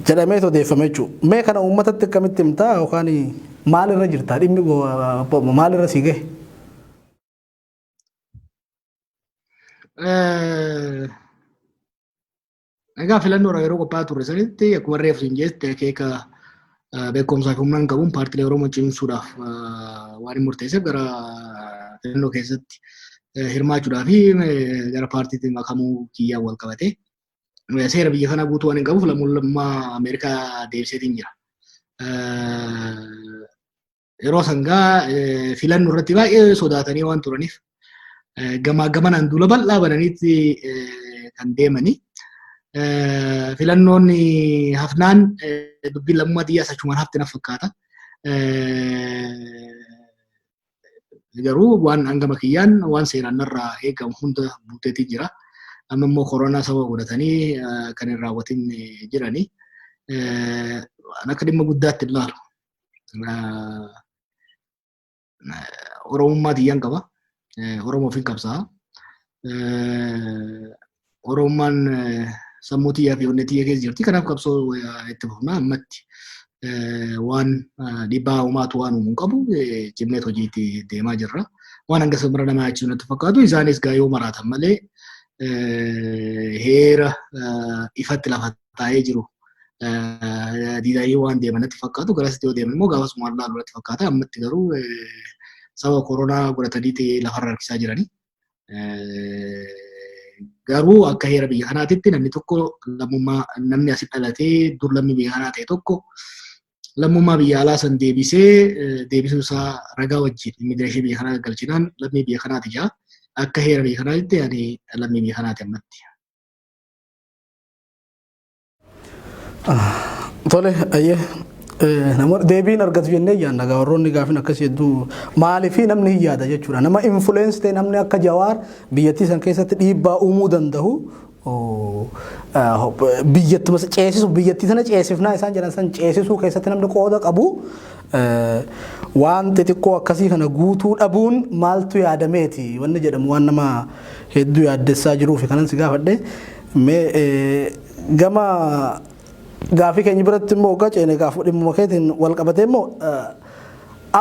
jedhamee odeeffame jechuudha. Mee kana uummatatti akkamitti himtaa yookaan maalirra jirta, dhimmi maalirra sii gahe? Egaa filannoodha yeroo qophaa'aa turre sanitti akkuma reefu siin jette akeeka beekumsaa fi humnaan qabuun paartiilee Oromoo cimsuudhaaf waan hin murteesseef gara filannoo keessatti hirmaachuudhaa fi gara paartiitti makamuu kiyyaan wal qabate seera biyya kanaa guutuu waan hin qabuuf lammummaa Ameerikaa deebiseetiin jira. Yeroo sangaa filannoo irratti baay'ee sodaatanii waan turaniif gamaa gamanaan duula bal'aa bananiitti kan deemanii. Filannoon hafnaan dubbiin lammummaa xiyyaas achumaan hafte na fakkaata. Garuu waan hangama kiyyaan waan seeraan narraa eegamu hunda guuteetii jira. Amma immoo koronaa sababa godhatanii kan hin raawwatin jiranii. Akka dhimma guddaatti ilaalu. Oromummaa tiyyaan qaba. Oromoof hin qabsaa'a. Oromummaan sammuu tiyyaa fi onnee tiyya keessa jirti. Kanaaf qabsoo itti fufna ammatti waan dhiibbaa uumaatu waan uumuu qabu cimneet hojiitti deemaa jirra. Waan hanga bira nama yaachisu natti fakkaatu. Isaanis gaa yoo maraatan malee heera ifatti lafa taa'ee jiru diidanii waan deeman natti fakkaatu. Garasitti yoo deeman immoo gaafasuma laalu natti fakkaata. Ammatti garuu sababa koronaa godhatanii lafarra harkisaa jiranii. Garuu akka heera biyya kanaatitti namni tokko lammummaa, namni asi dhalatee dur lammii biyya kanaa ta'e tokko lammummaa biyya alaa san deebisee deebisuu isaa ragaa wajjin immigireeshinii biyya kanaa galchinaan lammii biyya kanaati jaa. Akka heera biyya kanaatitti ani lammii biyya kanaati ammatti. Tole, ayyee namoota deebiin argatu jennee yaadna. Egaa warroonni gaafin akkasii hedduu maaliifii namni hin yaada jechuudha. Nama influence ta'e, namni akka Jawaar biyyattii san keessatti dhiibbaa uumuu danda'u, biyyattima ceesisu, biyyattii sana ceesifnaa isaan jedhan san ceesisuu keessatti namni qooda qabu waan xixiqqoo akkasii kana guutuu dhabuun maaltu yaadameeti wanni jedhamu waan nama hedduu yaaddessaa jiruufi kanan si gaafadhe. Mee gama gaafii keenya biratti immoo hoggaa ceene gaafuu dhimmuma keetiin wal qabatee immoo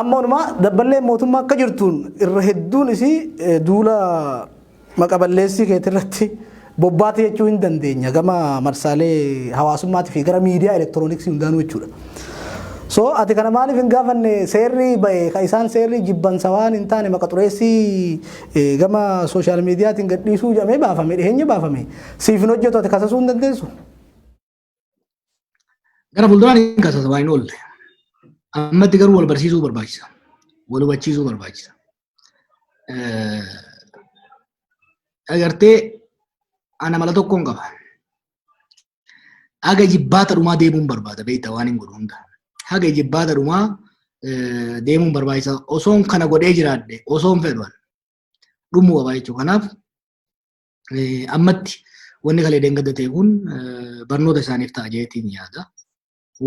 amma onumaa dabballee mootummaa akka jirtuun irra hedduun isii duula maqaballeessii keetirratti bobbaate jechuu hin dandeenya gama marsaalee hawaasummaatii fi gara miidiyaa elektirooniksii hundaanuu jechuudha. So ati kana maaliif hin gaafanne? Seerri ba'e ka isaan seerri jibbansa waan hin taane maqa xureessii gama social miidiyaatiin gadhiisuu jedhamee baafame, dhiheenya baafame siif hin hojjetu, ati kasasuu hin dandeessu. Gara fuulduraan hin kasasa waan hin oolle. Ammatti garuu wal barsiisuu barbaachisa. Wal hubachiisuu barbaachisa. Agartee Ana mala tokkoon qaba. Haga jibbaata dhumaa deemuun barbaada, beektaa, waan hin godhu hunda. Haga jibbaata dhumaa deemuun barbaachisa. Osoon kana godhee jiraadhe, osoon fedhu dhumuu qaba jechuudha. Kanaaf ammatti wanni kalee deengadda ta'e kun barnoota isaaniif ta'a jeetiin yaada.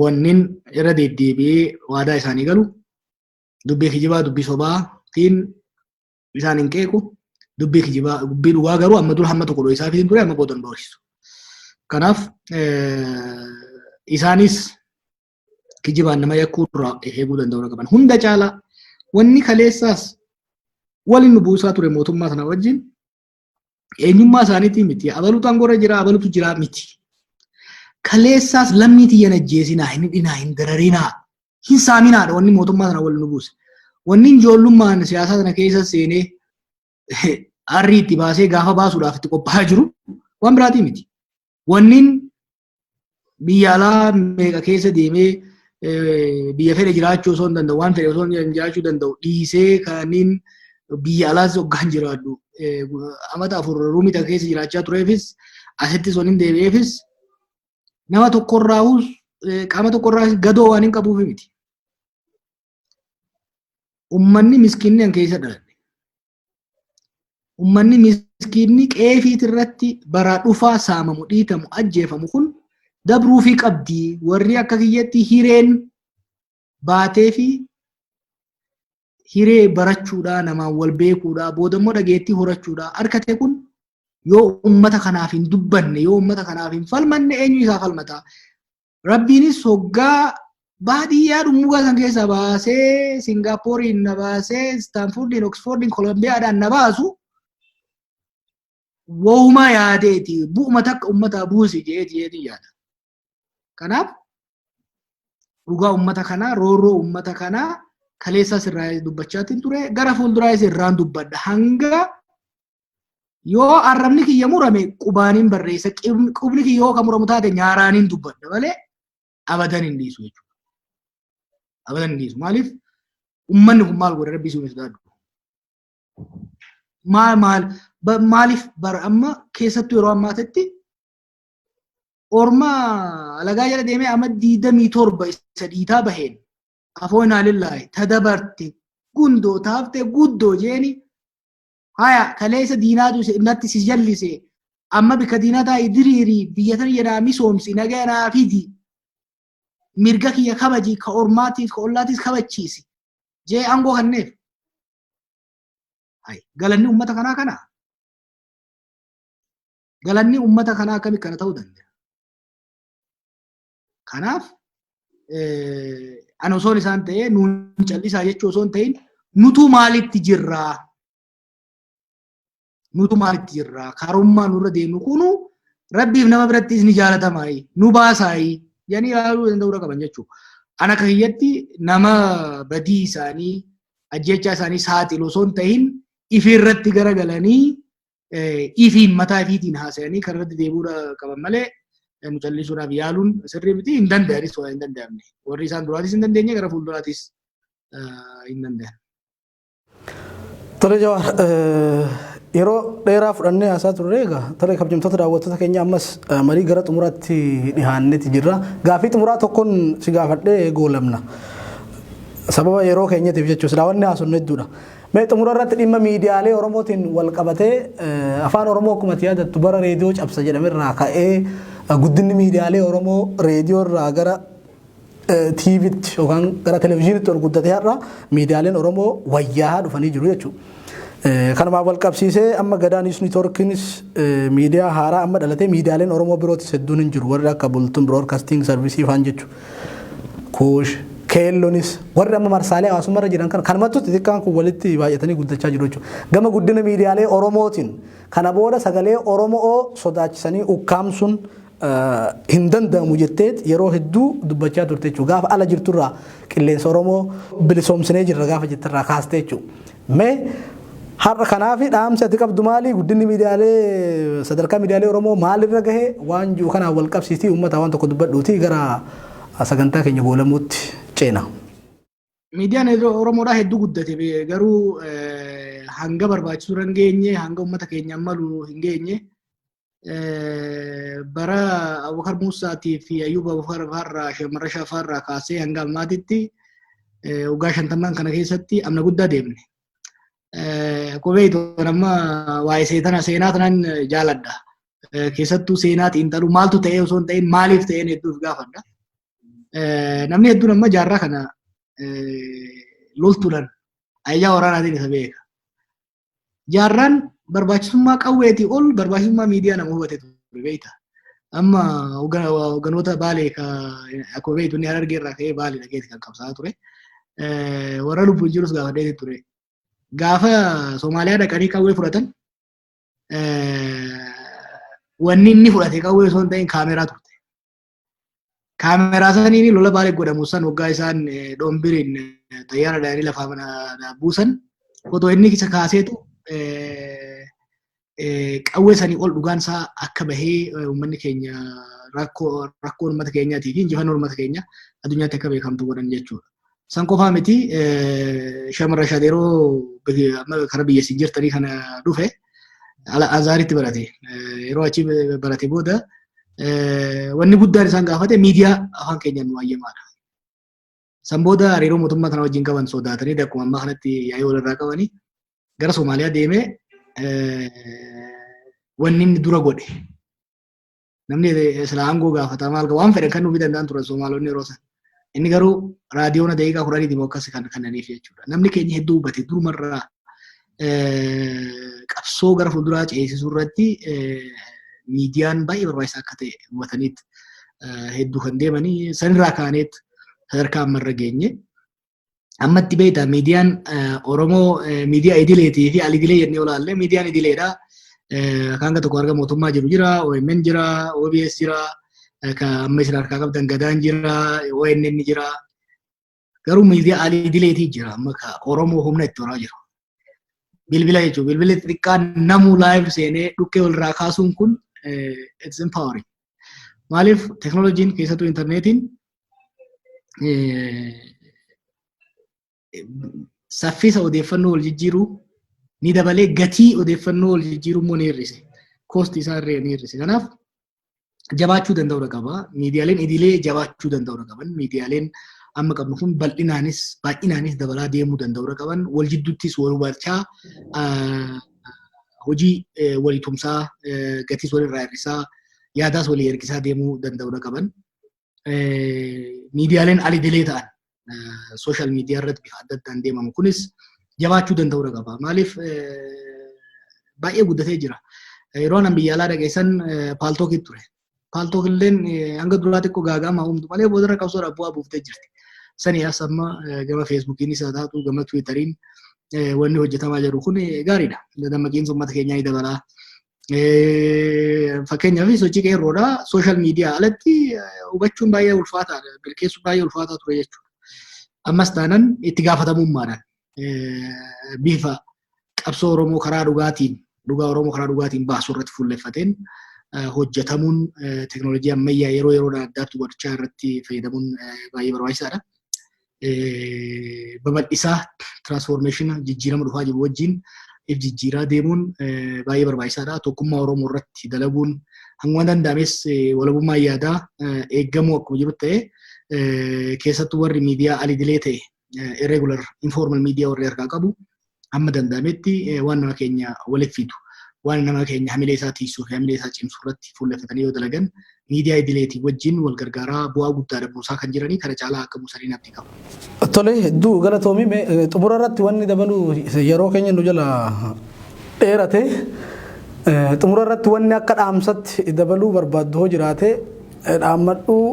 Wannin irra deddeebi'ee waadaa isaanii galu, dubbii kijibaa, dubbii sobaatiin isaan hin qeequ. Dubbii kijibaa, dubbii dhugaa garuu amma dura hamma tokko dho'isaa fi ture, amma booda hin dho'isu. Kanaaf isaanis kijibaan nama yakkuu irraa eeguu danda'uu qaban. Hunda caalaa wanni kaleessaas waliin nu buusaa ture mootummaa sana wajjin eenyummaa isaaniitii miti. Abaluutu aangoorra jira, abaluutu jira miti. Kaleessaas lammii tiyyan ajjeesinaa, hin hidhinaa, hin dararinaa, hin saaminaadha wanni mootummaa sana waliin nu buuse. Wanni ijoollummaan siyaasaa sana keessa seenee harrii itti baasee gaafa baasuudhaaf itti qophaa'aa jiru waan biraatii miti. Wannin biyya alaa meeqa keessa deemee biyya fedhe jiraachuu osoo hin danda'u, waan fedhe osoo hin jiraachuu danda'u dhiisee kanneen biyya alaas hoggaan jiraadhu amata 4 ruumii takka keessa jiraachaa tureefis, asittis wannin deebi'eefis nama tokkorraahus qaama tokkorraahus gadoo waan hin qabuuf miti. Ummanni miskiinni an keessa dhaladhe. Ummanni miskiinni qeefiit irratti bara dhufaa saamamu, dhiitamu, ajjeefamu kun dabruufii qabdi. Warri akka kiyyatti hireen baatee fi hiree barachuudhaa, namaan wal beekuudhaa, boodammoo dhageettii horachuudhaa harkate kun yoo ummata kanaaf hin dubbanne, yoo ummata kanaaf hin falmanne, eenyu isaa falmata? Rabbiinis hoggaa baadiyyaa dhummugaa san keessaa baasee Singaappooriin na baasee, Istaanfurdiin, Oksfoordiin, Kolombiyaadhaan na baasu woomaa yaadeeti, bu'uma takka ummataa buusi jeeti jeetiin yaada. Kanaaf dhugaa ummata kanaa, roorroo ummata kanaa kaleessaas irraa dubbachaatiin ture, gara fuulduraas irraan dubbadha. Hanga yoo arrabni kiyya murame qubaaniin barreessa, qubni kiyya yoo kan muramu taate nyaaraaniin dubbadha malee abadan hin dhiisu jechuudha. Abadan hin dhiisu. Maaliif? Ummanni kun maal godhe? Rabbii sun sodaadhu. Maal maal maaliif bara amma keessattuu yeroo ammaatitti orma alagaa jala deemee amma 27 isa dhiitaa baheen afoo inaalillaahi tadabarte gundoo taaftee guddoo jeeni haya kaleessa diinaatu natti si jallise, amma bikka diinaa taa'ii diriirii biyya tana jedhaa misoomsi, nagaa naa fidi, mirga kiyya kabaji, ka ormaatiif ka ollaatiis kabachiisi jee aangoo kanneef. Hay, galanni ummata kanaa kana. Galanni ummata kanaa akkami kana ta'uu danda'a? Kanaaf ani osoon isaan ta'ee nuun callisaa jechuu osoo hin ta'in, nutu maalitti jirraa? Nutu maalitti jirraa? Karummaa nurra deemnu kunu rabbiif nama birattis ni jaalatamaayi, nu baasaayi jedhanii ilaaluu danda'uu qaban jechuudha. Ana akka kiyyatti nama badii isaanii, ajjechaa isaanii saaxilu osoo hin ta'in, ifirratti garagalanii ifiin mataa ifiitiin haasa'anii kan irratti deebi'uu qaban malee nu callisuudhaaf yaaluun sirrii miti. Hin danda'anis, waan hin danda'amne. Warri isaan duraatis hin dandeenye, gara fuulduraatis hin danda'an. Tole Jawaar, yeroo dheeraa fudhannee haasaa turre egaa. Tole, kabajamtoota daawwattoota keenya, ammas marii gara xumuraatti dhihaanneeti jirra. Gaaffii xumuraa tokkoon si gaafadhee goolamna. Sababa yeroo keenyatiif jechuudha. Silaa wanni haasofnu hedduudha. Mee xumura irratti dhimma miidiyaalee Oromootiin wal qabatee, afaan Oromoo akkuma ati yaadattu bara reediyoo cabsa jedhamerraa ka'ee guddinni miidiyaalee Oromoo reediyoo irraa gara TVtti yookaan gara televizyiinitti ol guddatee har'a miidiyaaleen Oromoo wayyaa'aa dhufanii jiru jechuudha. Kanumaan wal qabsiisee amma Gadaa News Networkiinis miidiyaa haaraa amma dhalatee, miidiyaaleen Oromoo birootis hedduun hin jiru, warri akka Bultuun Broadcasting Service faan jechuudha. Kuush, Keellonis, warri amma marsaalee hawaasummaa irra jiran kana kanumattu xixiqqaan kun walitti baay'atanii guddachaa jiru jechuudha. Gama guddina miidiyaalee Oromootiin kana booda sagalee Oromoo sodaachisanii ukkaamsuun hin danda'amu jetteet yeroo hedduu dubbachaa turte jechuudha. Gaafa ala jirturraa qilleensa Oromoo bilisoomsinee jirra gaafa jettirraa kaastee jechuudha. Mee har'a kanaaf dhaamsi ati qabdu maali? Guddinni miidiyaalee, sadarkaa miidiyaalee Oromoo maalirra gahe waan jiru kanaan wal qabsiistii uummata waan tokko dubbadhuuti gara sagantaa keenya goolamuutti ceena. Miidiyaan Oromoodhaa hedduu guddate, garuu hanga barbaachisu irra hin geenye, hanga uummata keenyaan malu hin geenye. Bara Abubakar Muusaatii fi Ayyuub Abubakar faarraa Shamarra Shafaarraa kaasee hanga ammaatitti waggaa 50n kana keessatti amna guddaa deemne. Kophee itoon amma waa'ee seetana seenaa tanan jaaladha. Keessattuu seenaa xiinxaluu, maaltu ta'ee osoo hin ta'in maaliif ta'een hedduuf gaafadha. Namni hedduun amma Jaarraa kana loltuudhaan, ajajaa waraanaatiin isa beeka. Jaarraan barbaachisummaa qawweetii ol barbaachisummaa miidiyaa nama hubate ture, beekta. Amma hogganoota Baalee, akkuma beektu inni Harargee irraa ka'ee Baalee dhaqeeti kan qabsaa'aa ture. Warra lubbuun jirus gaafadhee ture. Gaafa Somaaliyaa dhaqanii qawwee fudhatan, wanni inni fudhate qawwee osoo hin ta'in kaameraa turte. Kaameraa saniin lola Baalee godhamu san, waggaa isaan dhombiriin xayyaara dhahanii lafaa mana buusan, footoo inni isa kaaseetu qawwee sanii ol dhugaan isaa akka bahee, uummanni keenya rakkoon uummata keenyaatii fi injifannoon uummata keenya addunyaatti akka beekamtu godhan jechuudha. San qofaa miti, shamarra shaad yeroo karaa biyya isin jirtanii kana dhufe Azaaritti barate. Yeroo achi barate booda wanni guddaan isaan gaafate miidiyaa afaan keenyaan nu hayyamaadha. San booda hariiroo mootummaa kana wajjin qaban sodaatanii, akkuma ammaa kanatti yaa'ii walirraa qabanii, gara Somaaliyaa deemee wanni inni dura godhe, namni sila aangoo gaafata, maal waan fedhan kan nuufii danda'an turan Somaalonni yeroo san. Inni garuu raadiyoona daqiiqaa 10 akkas kan kannaniif jechuudha. Namni keenya hedduu hubate, durumarraa qabsoo gara fuulduraa ceesisuu irratti miidiyaan baay'ee barbaachisaa akka ta'e hubataniit hedduu kan deemanii, sanirraa kaaneet sadarkaa ammarra geenye. Ammatti beektaa, miidiyaan Oromoo miidiyaa idileetii fi al-idilee jennee olaalle, miidiyaan idileedha. Kan hanga tokko harka mootummaa jiru jira, OMN jira, OBS jira, kan amma isin harkaa qabdan Gadaan jira, ONN jira. Garuu miidiyaa al-idileetii jira amma ka Oromoo humna itti horaa jiru. Bilbila jechuun bilbilli xixiqqaan namuu live seenee dhukkee walirraa kaasuun kun it's empowering. Maaliif, teknooloojiin, keessattuu intarneetiin, saffisa odeeffannoo wal jijjiiruu ni dabalee, gatii odeeffannoo wal jijjiiruu immoo ni hir'ise. Cost isaa irree ni hir'ise. Kanaaf jabaachuu danda'uudha qaba. Miidiyaaleen idilee jabaachuu danda'uudha qaban. Miidiyaaleen amma qabnu kun bal'inaanis baay'inaanis dabalaa deemuu danda'uudha qaban. Wal jidduuttis wal hubachaa, hojii walii tumsaa, gatiis walirraa hir'isaa, yaadaas walii ergisaa deemuu danda'uudha qaban. Miidiyaaleen al-idilee ta'an social media irratti bifa adda addaan deemamu kunis jabaachuu danda'uudha qaba. Maaliif, baay'ee guddatee jira. Yeroo anan biyya alaa dhageessan Paltalkii ture. Paltalk illeen hanga duraa xiqqoo gaaga'ama uumtu malee boodarra qabsoodhaaf bu'aa buuftee jirti. Sanii as amma gama Facebookiinis haa taatu, gama Twitteriin wanni hojjetamaa jiru kun gaariidha. Dammaqiinsa uummata keenyaa ni dabala. Fakkeenyaaf sochii qeerroodhaa social media alatti hubachuun baay'ee ulfaataadha. Milkeessuun baay'ee ulfaataa ture jechuudha. Ammas taanan itti gaafatamummaadhaan bifa qabsoo Oromoo karaa dhugaatiin, dhugaa Oromoo karaa dhugaatiin baasuu irratti fuulleffateen hojjetamuun, teekinooloojii ammayyaa yeroo yeroodhaan addaatti godhachaa irratti fayyadamuun baay'ee barbaachisaadha. Babal'isaa transformation, jijjiirama dhufaa jiru wajjin if jijjiiraa deemuun baay'ee barbaachisaadha. Tokkummaa Oromoo irratti dalaguun, hanguma danda'ames walabummaa yaadaa eeggamuu akkuma jiru ta'e, keessattuu warri miidiyaa al-idilee ta'e, irregular informal media warri harkaa qabu, hamma danda'ametti waan nama keenya walitti fidu, waan nama keenya hamilee isaa tiisuu fi hamilee isaa cimsuu irratti fuulleffatanii yoo dalagan, miidiyaa idileetii wajjin wal gargaaraa bu'aa guddaadha buusaa kan jiranii, kana caalaa akka buusanii abdii qabu. Tole, hedduu galatoomii. Xumura irratti wanni dabaluu, yeroo keenya nu jala dheerate, xumura irratti wanni akka dhaamsatti dabaluu barbaaddu hoo jiraate dhaammadhuu,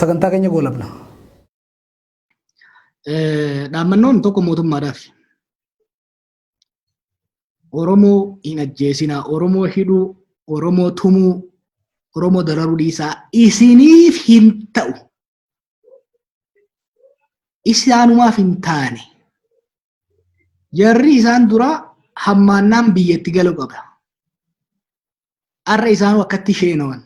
sagantaa keenya goolabna. Dhaammannoon tokko mootummaadhaaf. Oromoo hin ajjeesinaa, Oromoo hidhuu, Oromoo tumuu, Oromoo dararuu dhiisaa, isiniif hin ta'u. Isaanumaaf hin taane. Jarri isaan dura hammaannaan biyyatti galuu qaba. Har'a isaanuu akkatti sheenawan.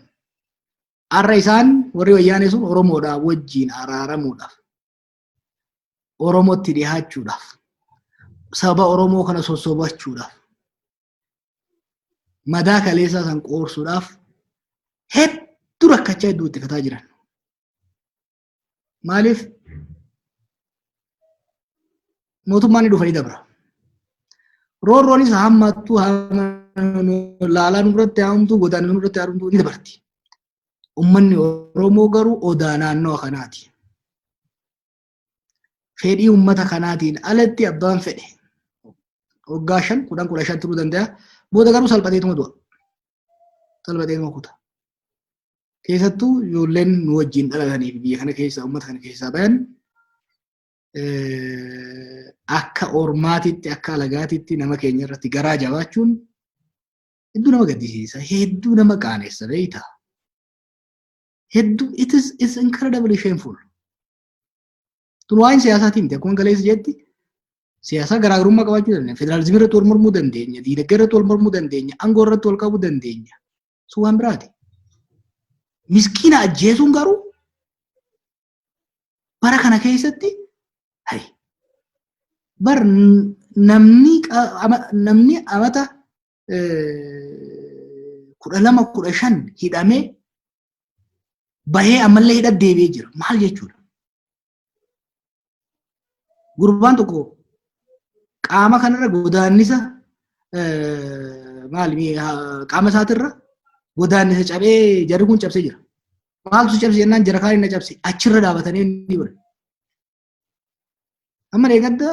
Har'a isaan warri wayyaanee sun Oromoodhaa wajjiin araaramuudhaaf, Oromootti dhihaachuudhaaf, saba Oromoo kana sossobachuudhaaf Madaa kaleessaa san qoorsuudhaaf hedduu rakkachaa, hedduu ittifataa jiran. Maaliif? Mootummaan ni dhufa, ni dabra. Roorroonis hammattuu laalaa nurratti haamtuu, godaannisa nurratti haamtuu ni dabarti. Uummanni Oromoo garuu odaa naannoo kanaati. Fedhii uummata kanaatiin alatti abbaan fedhe waggaa 5, 10, 15 turuu danda'a. Booda garuu salphateetuma du'a. Salphateetuma kuta. Keessattuu ijoolleen nu wajjin dhalatanii fi biyya kana keessa, uummata kana keessaa bayan, akka ormaatitti, akka alagaatitti nama keenya irratti garaa jabaachuun hedduu nama gaddisiisa. Hedduu nama qaanessa, beektaa. Hedduu it's incredibly shameful. Tun waa'een siyaasaatii miti. Akkuma galeessa jetti, siyaasa garaagarummaa qabaachuu dandeenya. Federaalizimii irratti wal mormuu dandeenya. Diinagdee irratti wal mormuu dandeenya. Aangoo irratti wal qabuu dandeenya. Sun waan biraati. Miskiina ajjeesuun garuu bara kana keessatti hay bar namni amata 12, 15 hidhamee bahee ammallee hidha deebi'ee jira. Maal jechuudha? Gurbaan tokko qaama kanarra godaannisa, maali, qaama isaatirra godaannisa cabee, jarri kun cabsee jira. Maaltu si cabse jennaan, jara kaan na cabse, achirra dhaabatanii ni godhan. Amma eegadda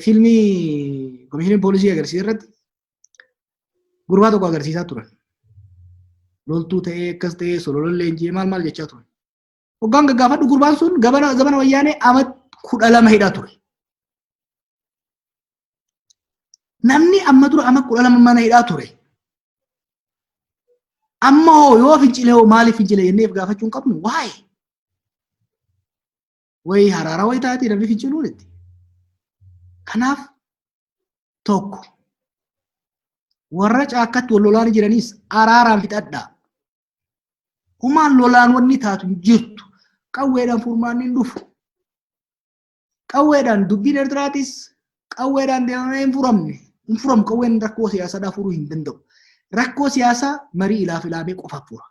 fiilmii komishiniin poolisii agarsiisa irratti gurbaa tokko agarsiisaa turan. Loltuu ta'ee, akkas ta'ee, sololon leenjii maal maal jechaa turan. Hoggaan gaggaafadhu, gurbaan sun zamana wayyaanee ama 12 hidhaa ture. Namni amma dura ama 12 mana hidhaa ture. Amma hoo yoo fincile hoo, maaliif fincile jennee gaafachuu hin qabnu? Waa'ee. Wayi haraaraa wayi taatee namni finciluun itti. Kanaaf tokko, warra caakkatti wal lolaan jiranis araaraan fixadhaa. Humaan lolaan wanni taatu hin jirtu. Qawweedhaan furmaanni hin dhufu. Qawweedhaan dubbiin Eertiraatis qawweedhaan deemamee hin furamne. Hin furamu, qawween rakkoo siyaasaadhaa furuu hin danda'u. Rakkoo siyaasaa marii ilaaf ilaamee qofa fura.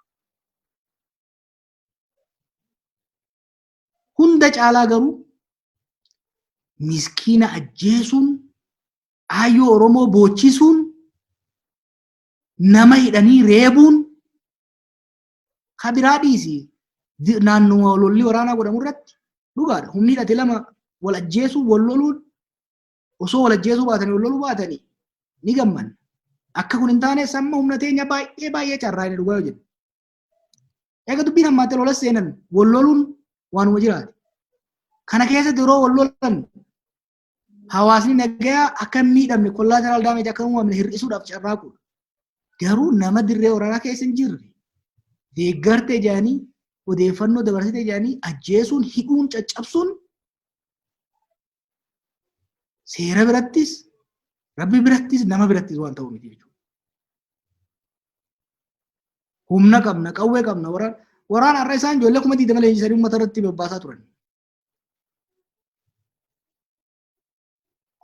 Hunda caalaa garuu miskiina ajjeesuun, aayyoo Oromoo boochisuun, nama hidhanii reebuun, ka biraa dhiisi, naannoo lolli waraanaa godhamu irratti dhugaadha. Humni hidhate lama wal ajjeesuu, wal loluun, osoo wal ajjeesuu baatanii, wal loluu baatanii ni gammanna. Akka kun hin taane samma humna teenya baay'ee baay'ee carraa inni dhugaa yoo jennu. Eega dubbiin hammaattee lola seenan, wal loluun waanuma jiraate. Kana keessatti yeroo wal lolan hawaasni nagayaa akka hin miidhamne, collateral damage akka hin uumamne hir'isuudhaaf carraaquudha. Garuu nama dirree waraanaa keessa hin jirre deeggartee jedhanii, odeeffannoo dabarsitee jedhanii ajjeesuun, hidhuun, caccabsuun seera birattis, rabbi birattis, nama birattis waan ta'u miti jechuudha. Humna qabna, qawwee qabna, waraana waraana har'a isaan ijoollee 20,000 leenjisanii uummata irratti bobbaasaa turan.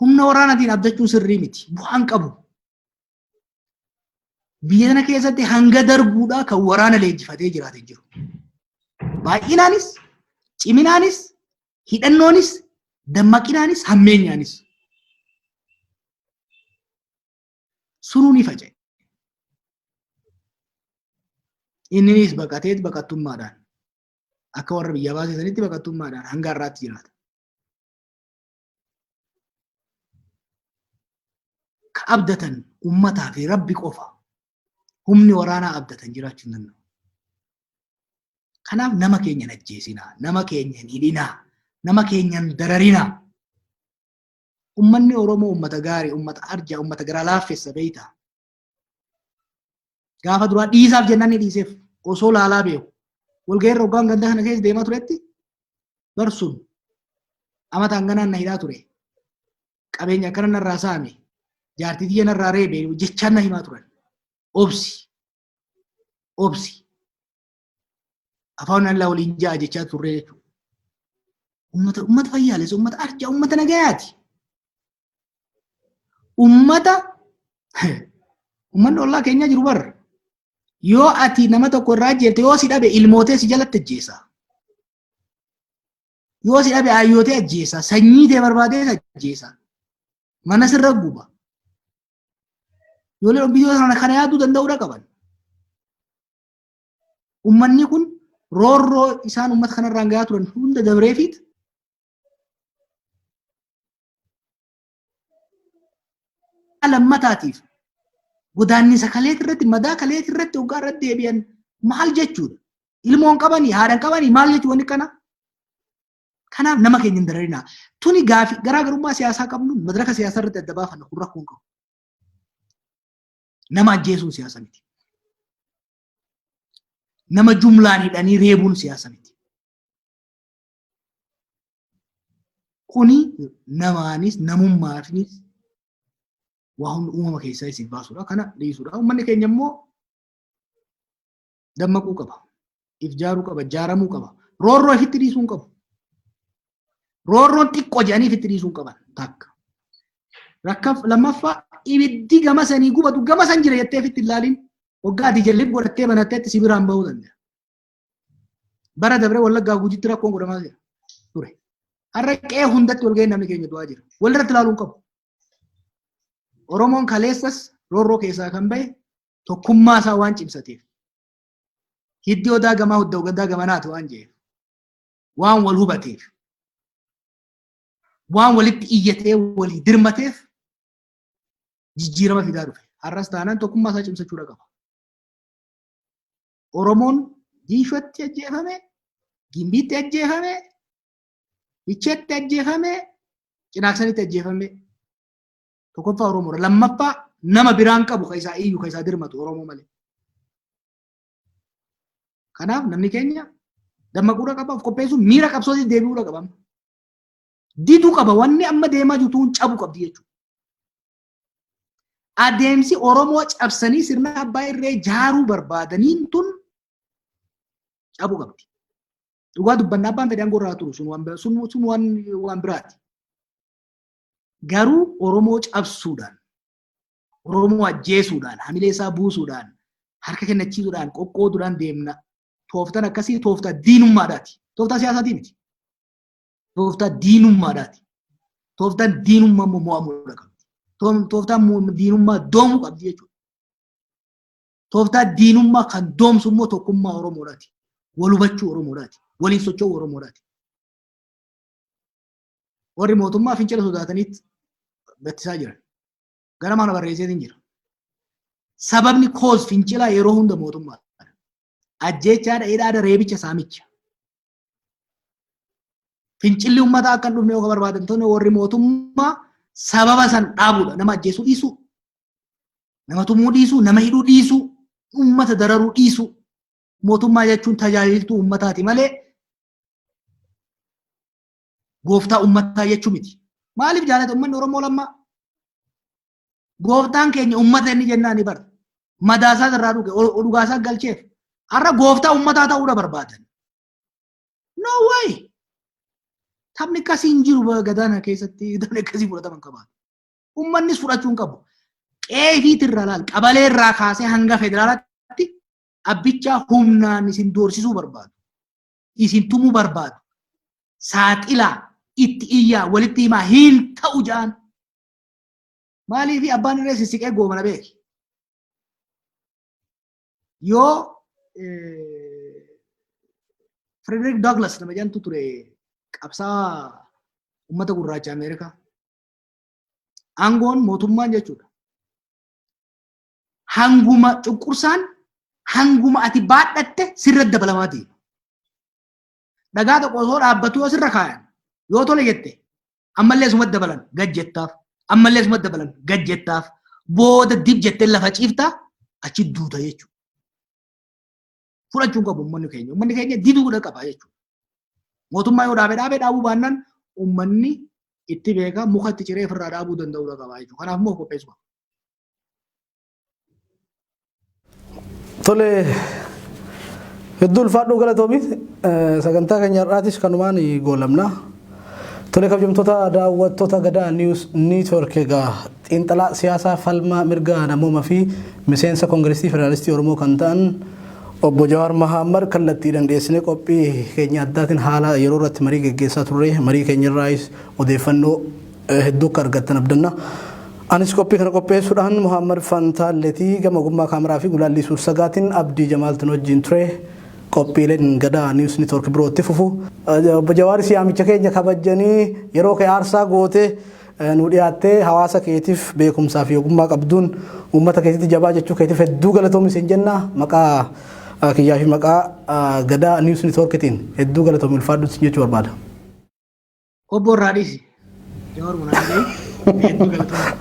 Humna waraanaatiin abdachuun sirrii miti. Bu'aan qabu. Biyya kana keessatti hanga darbuudhaa kan waraana leenjifatee jiraate hin jiru. Baay'inaanis, ciminaanis, hidhannoonis, dammaqinaanis, hammeenyaanis. Sunuu ni faca'e. Inninis baqateet baqattummaadhaan akka warra biyya baasisanitti baqattummaadhaan hanga har'aatti jiraata. Ka abdatan uummataa fi rabbi qofa. Humni waraanaa abdatan jiraachuu hin danda'u. Kanaaf nama keenya hin ajjeesinaa, nama keenya hin hidhinaa, nama keenya hin dararinaa. Uummanni Oromoo uummata gaarii, uummata arjaa, uummata garaa laaffessa, beektaa. Gaafa duraa dhiisaaf jennaan ni dhiiseef osoo laalaa beeku. Walga'ii hoggaan ganda kana keessa deemaa turetti, barsun amata hanganaan na hidhaa ture. Qabeenya akkana narraa saame. Jaartii tiyya narraa reebe jechaan na himaa turan. Obsi. Obsi. Afaan allaa waliin ja'a jechaa turre jechuudha. Uummata fayyaalessa, uummata arjaa, uummata nagayaati. Uummata Uummanni ollaa keenyaa jiru bar. Yoo ati nama tokko irraa ajjeefte, yoo si dhabe ilmootee si jalatti ajjeesa. Yoo si dhabe ayyootee ajjeesa. Sanyii tee barbaadee ajjeesa. Mana sirra guba. Ijoolleen biyyoota sana kana yaaduu danda'uudha qaban. Uummanni kun roorroo isaan uummata kanarraan gahaa turan hunda dabreefiit lammataatiif godaannisa kaleet irratti, madaa kaleet irratti hoggaa irratti deebi'an maal jechuudha? Ilmoon qabanii, haadhan qabanii, maal jechuu wanni kana? Kanaaf nama keenya hin dararinaa. Tuni gaafi garaagarummaa siyaasaa qabnu madraka siyaasaa irratti adda baafanna, kun rakkoo hin qabu. Nama ajjeesuun siyaasa miti. Nama jumlaan hidhanii reebuun siyaasa miti. Kuni namaanis namummaafis waa hunda uumama keessaa isin baasuudha. Kana dhiisuudha. Uummanni keenya immoo dammaquu qaba. If jaaruu qaba. Jaaramuu qaba. Roorroo ifitti dhiisuu hin qabu. Roorroon xiqqoo jedhanii ifitti dhiisuu hin qaban. Takka. Rakkaf lammaffaa, ibiddi gama sanii gubatu gama san jira jettee ifitti hin laalin. Waggaa ati jallib godhattee banatteetti si biraan bahuu danda'a. Bara dabre Wallaggaa Gujitti rakkoon godhamaa jira ture. Har'a qe'ee hundatti wal ga'ee namni keenya du'aa jira. Walirratti ilaaluu hin qabu. Oromoon kaleessas roorroo keessaa kan bahe tokkummaa isaa waan cimsateef. Hiddi odaa gamaa hudda odaa gamanaati waan jedheef. Waan wal hubateef. Waan walitti iyyatee walii dirmateef jijjiirama fidaa dhufe. Har'as taanaan tokkummaa isaa cimsachuudha qaba. Oromoon Diinshootti ajjeefame, Gimbiitti ajjeefame, Ficheetti ajjeefame, Cinaaksanitti ajjeefame. Tokkoffaa Oromoodha. Lammaffaa nama biraan qabu kan isaa iyyu, kan isaa dirmatu Oromoo malee. Kanaaf namni keenya dammaquudha qaba, of qopheessuu, miira qabsootiif deebi'uudha qaba. Diduu qaba, wanni amma deemaa jirtu kun cabu qabdi jechuudha. Adeemsi Oromoo cabsanii sirna abbaa irree jaaruu barbaadaniin tun cabuu qabdi. Dhugaa dubbanna, abbaan fedhe aangoo irraa turu sun waan biraati. Garuu Oromoo cabsuudhaan, Oromoo ajjeesuudhaan, hamilee isaa buusuudhaan, harka kennachiisuudhaan, qoqqooduudhaan deemna. Tooftaan akkasii tooftaa diinummaadhaati. Tooftaa siyaasaatii miti. Tooftaa diinummaadhaati. Tooftaan diinummaa immoo mo'amuudha qabdi. Tooftaan diinummaa doomuu qabdi jechuudha. Tooftaa diinummaa kan doomsu immoo tokkummaa Oromoodhaati. Wal hubachuu Oromoodhaati. Waliin socho'uu Oromoodhaati. Warri mootummaa fincila sodaataniit gattisaa jiran. Gara mana barreesseetiin jira. Sababni koos fincilaa yeroo hunda mootummaadha. Ajjeechaadha, hidhaadha, reebicha, saamicha. Fincilli uummataa akka hin dhufne yoo barbaadan tone warri mootummaa sababa san dhaabuudha. Nama ajjeesuu dhiisuu, nama tumuu dhiisuu, nama hidhuu dhiisuu, uummata dararuu dhiisuu. Mootummaa jechuun tajaajiltuu uummataati malee gooftaa uummataa jechuu miti. Maaliif jaalata uummanni Oromoo Lammaa? Gooftaan keenya uummata inni jennaan ni bara. Madaasaa irraa dhuge, dhugaasaa galcheef. Har'a gooftaa uummataa ta'uudha barbaadan. No way! Taphni akkasii hin jiru gadaana keessatti, taphni akkasii fudhatama hin qabaatu. Uummannis fudhachuu hin qabu. Qe'ee ifiitirraa laal, qabalee irraa kaasee hanga federaalaatti abbichaa humnaan isin doorsisuu barbaadu. Isin tumuu barbaadu. Saaxilaa, itti iyyaa, walitti himaa, hin ta'u ja'an. Maaliif abbaan irree sissiqee goomana beeki. Yoo Frederick Douglass nama jedhamtu ture, qabsaa uummata gurraacha Ameerikaa. Aangoon mootummaan jechuudha. Hanguma cunqursaan, hanguma ati baadhatte sirra dabalamaa deema. Dhagaa tokko osoo dhaabbatu yoo sirra kaayan, yoo tole jette, ammallee sumatti dabalan, gad jettaaf, ammallee sumatti dabalan, gad jettaaf, booda dib jettee lafa ciiftaa, achi duuta jechuudha. Fudhachuu hin qabu uummanni keenya. Uummanni keenya diduudha qaba jechuudha. Mootummaa yoo dhaabe dhaabe, dhaabuu baannaan uummanni itti beeka, muka itti ciree ofirraa dhaabuu danda'uudha qaba jechuudha. Kanaaf immoo qopheessuu qaba. Tole, hedduu ulfaadhuu, galatoomi. Sagantaa keenya har'aatis kanumaan goolabna. Tole, kabajamtoota daawwattoota Gadaa News Network, egaa xiinxalaa siyaasaa, falmaa mirga namoomaa fi miseensa Koongireesii Federaalistii Oromoo kan ta'an obbo Jawaar Mahammad kallattiidhaan dhiyeessinee qophii keenya addaatiin haala yeroo irratti marii geggeessaa turre. Marii keenya irraayis odeeffannoo hedduu akka argattan abdanna. Anis qophii kana qopheessuudhaan Muhammad Fantaalleetii, gama ogummaa kaameraa fi gulaallii suur-sagaatiin Abdii Jamaaltin wajjin ture. Qophiileen Gadaa News Network birootti fufu. Obbo Jawaaris, yaamicha keenya kabajanii yeroo kee aarsaa goote nu dhiyaattee hawaasa keetiif beekumsaa fi ogummaa qabduun uummata keetitti jabaa jechuu keetiif hedduu galatoomi siin jenna. Maqaa kiyyaa fi maqaa Gadaa News Networkitiin hedduu galatoomi, ulfaadhu siin jechuu barbaada. Obbo irraa dhiisi. Jawaar Munaa hedduu galatoomi.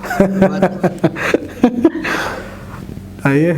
Ayyee.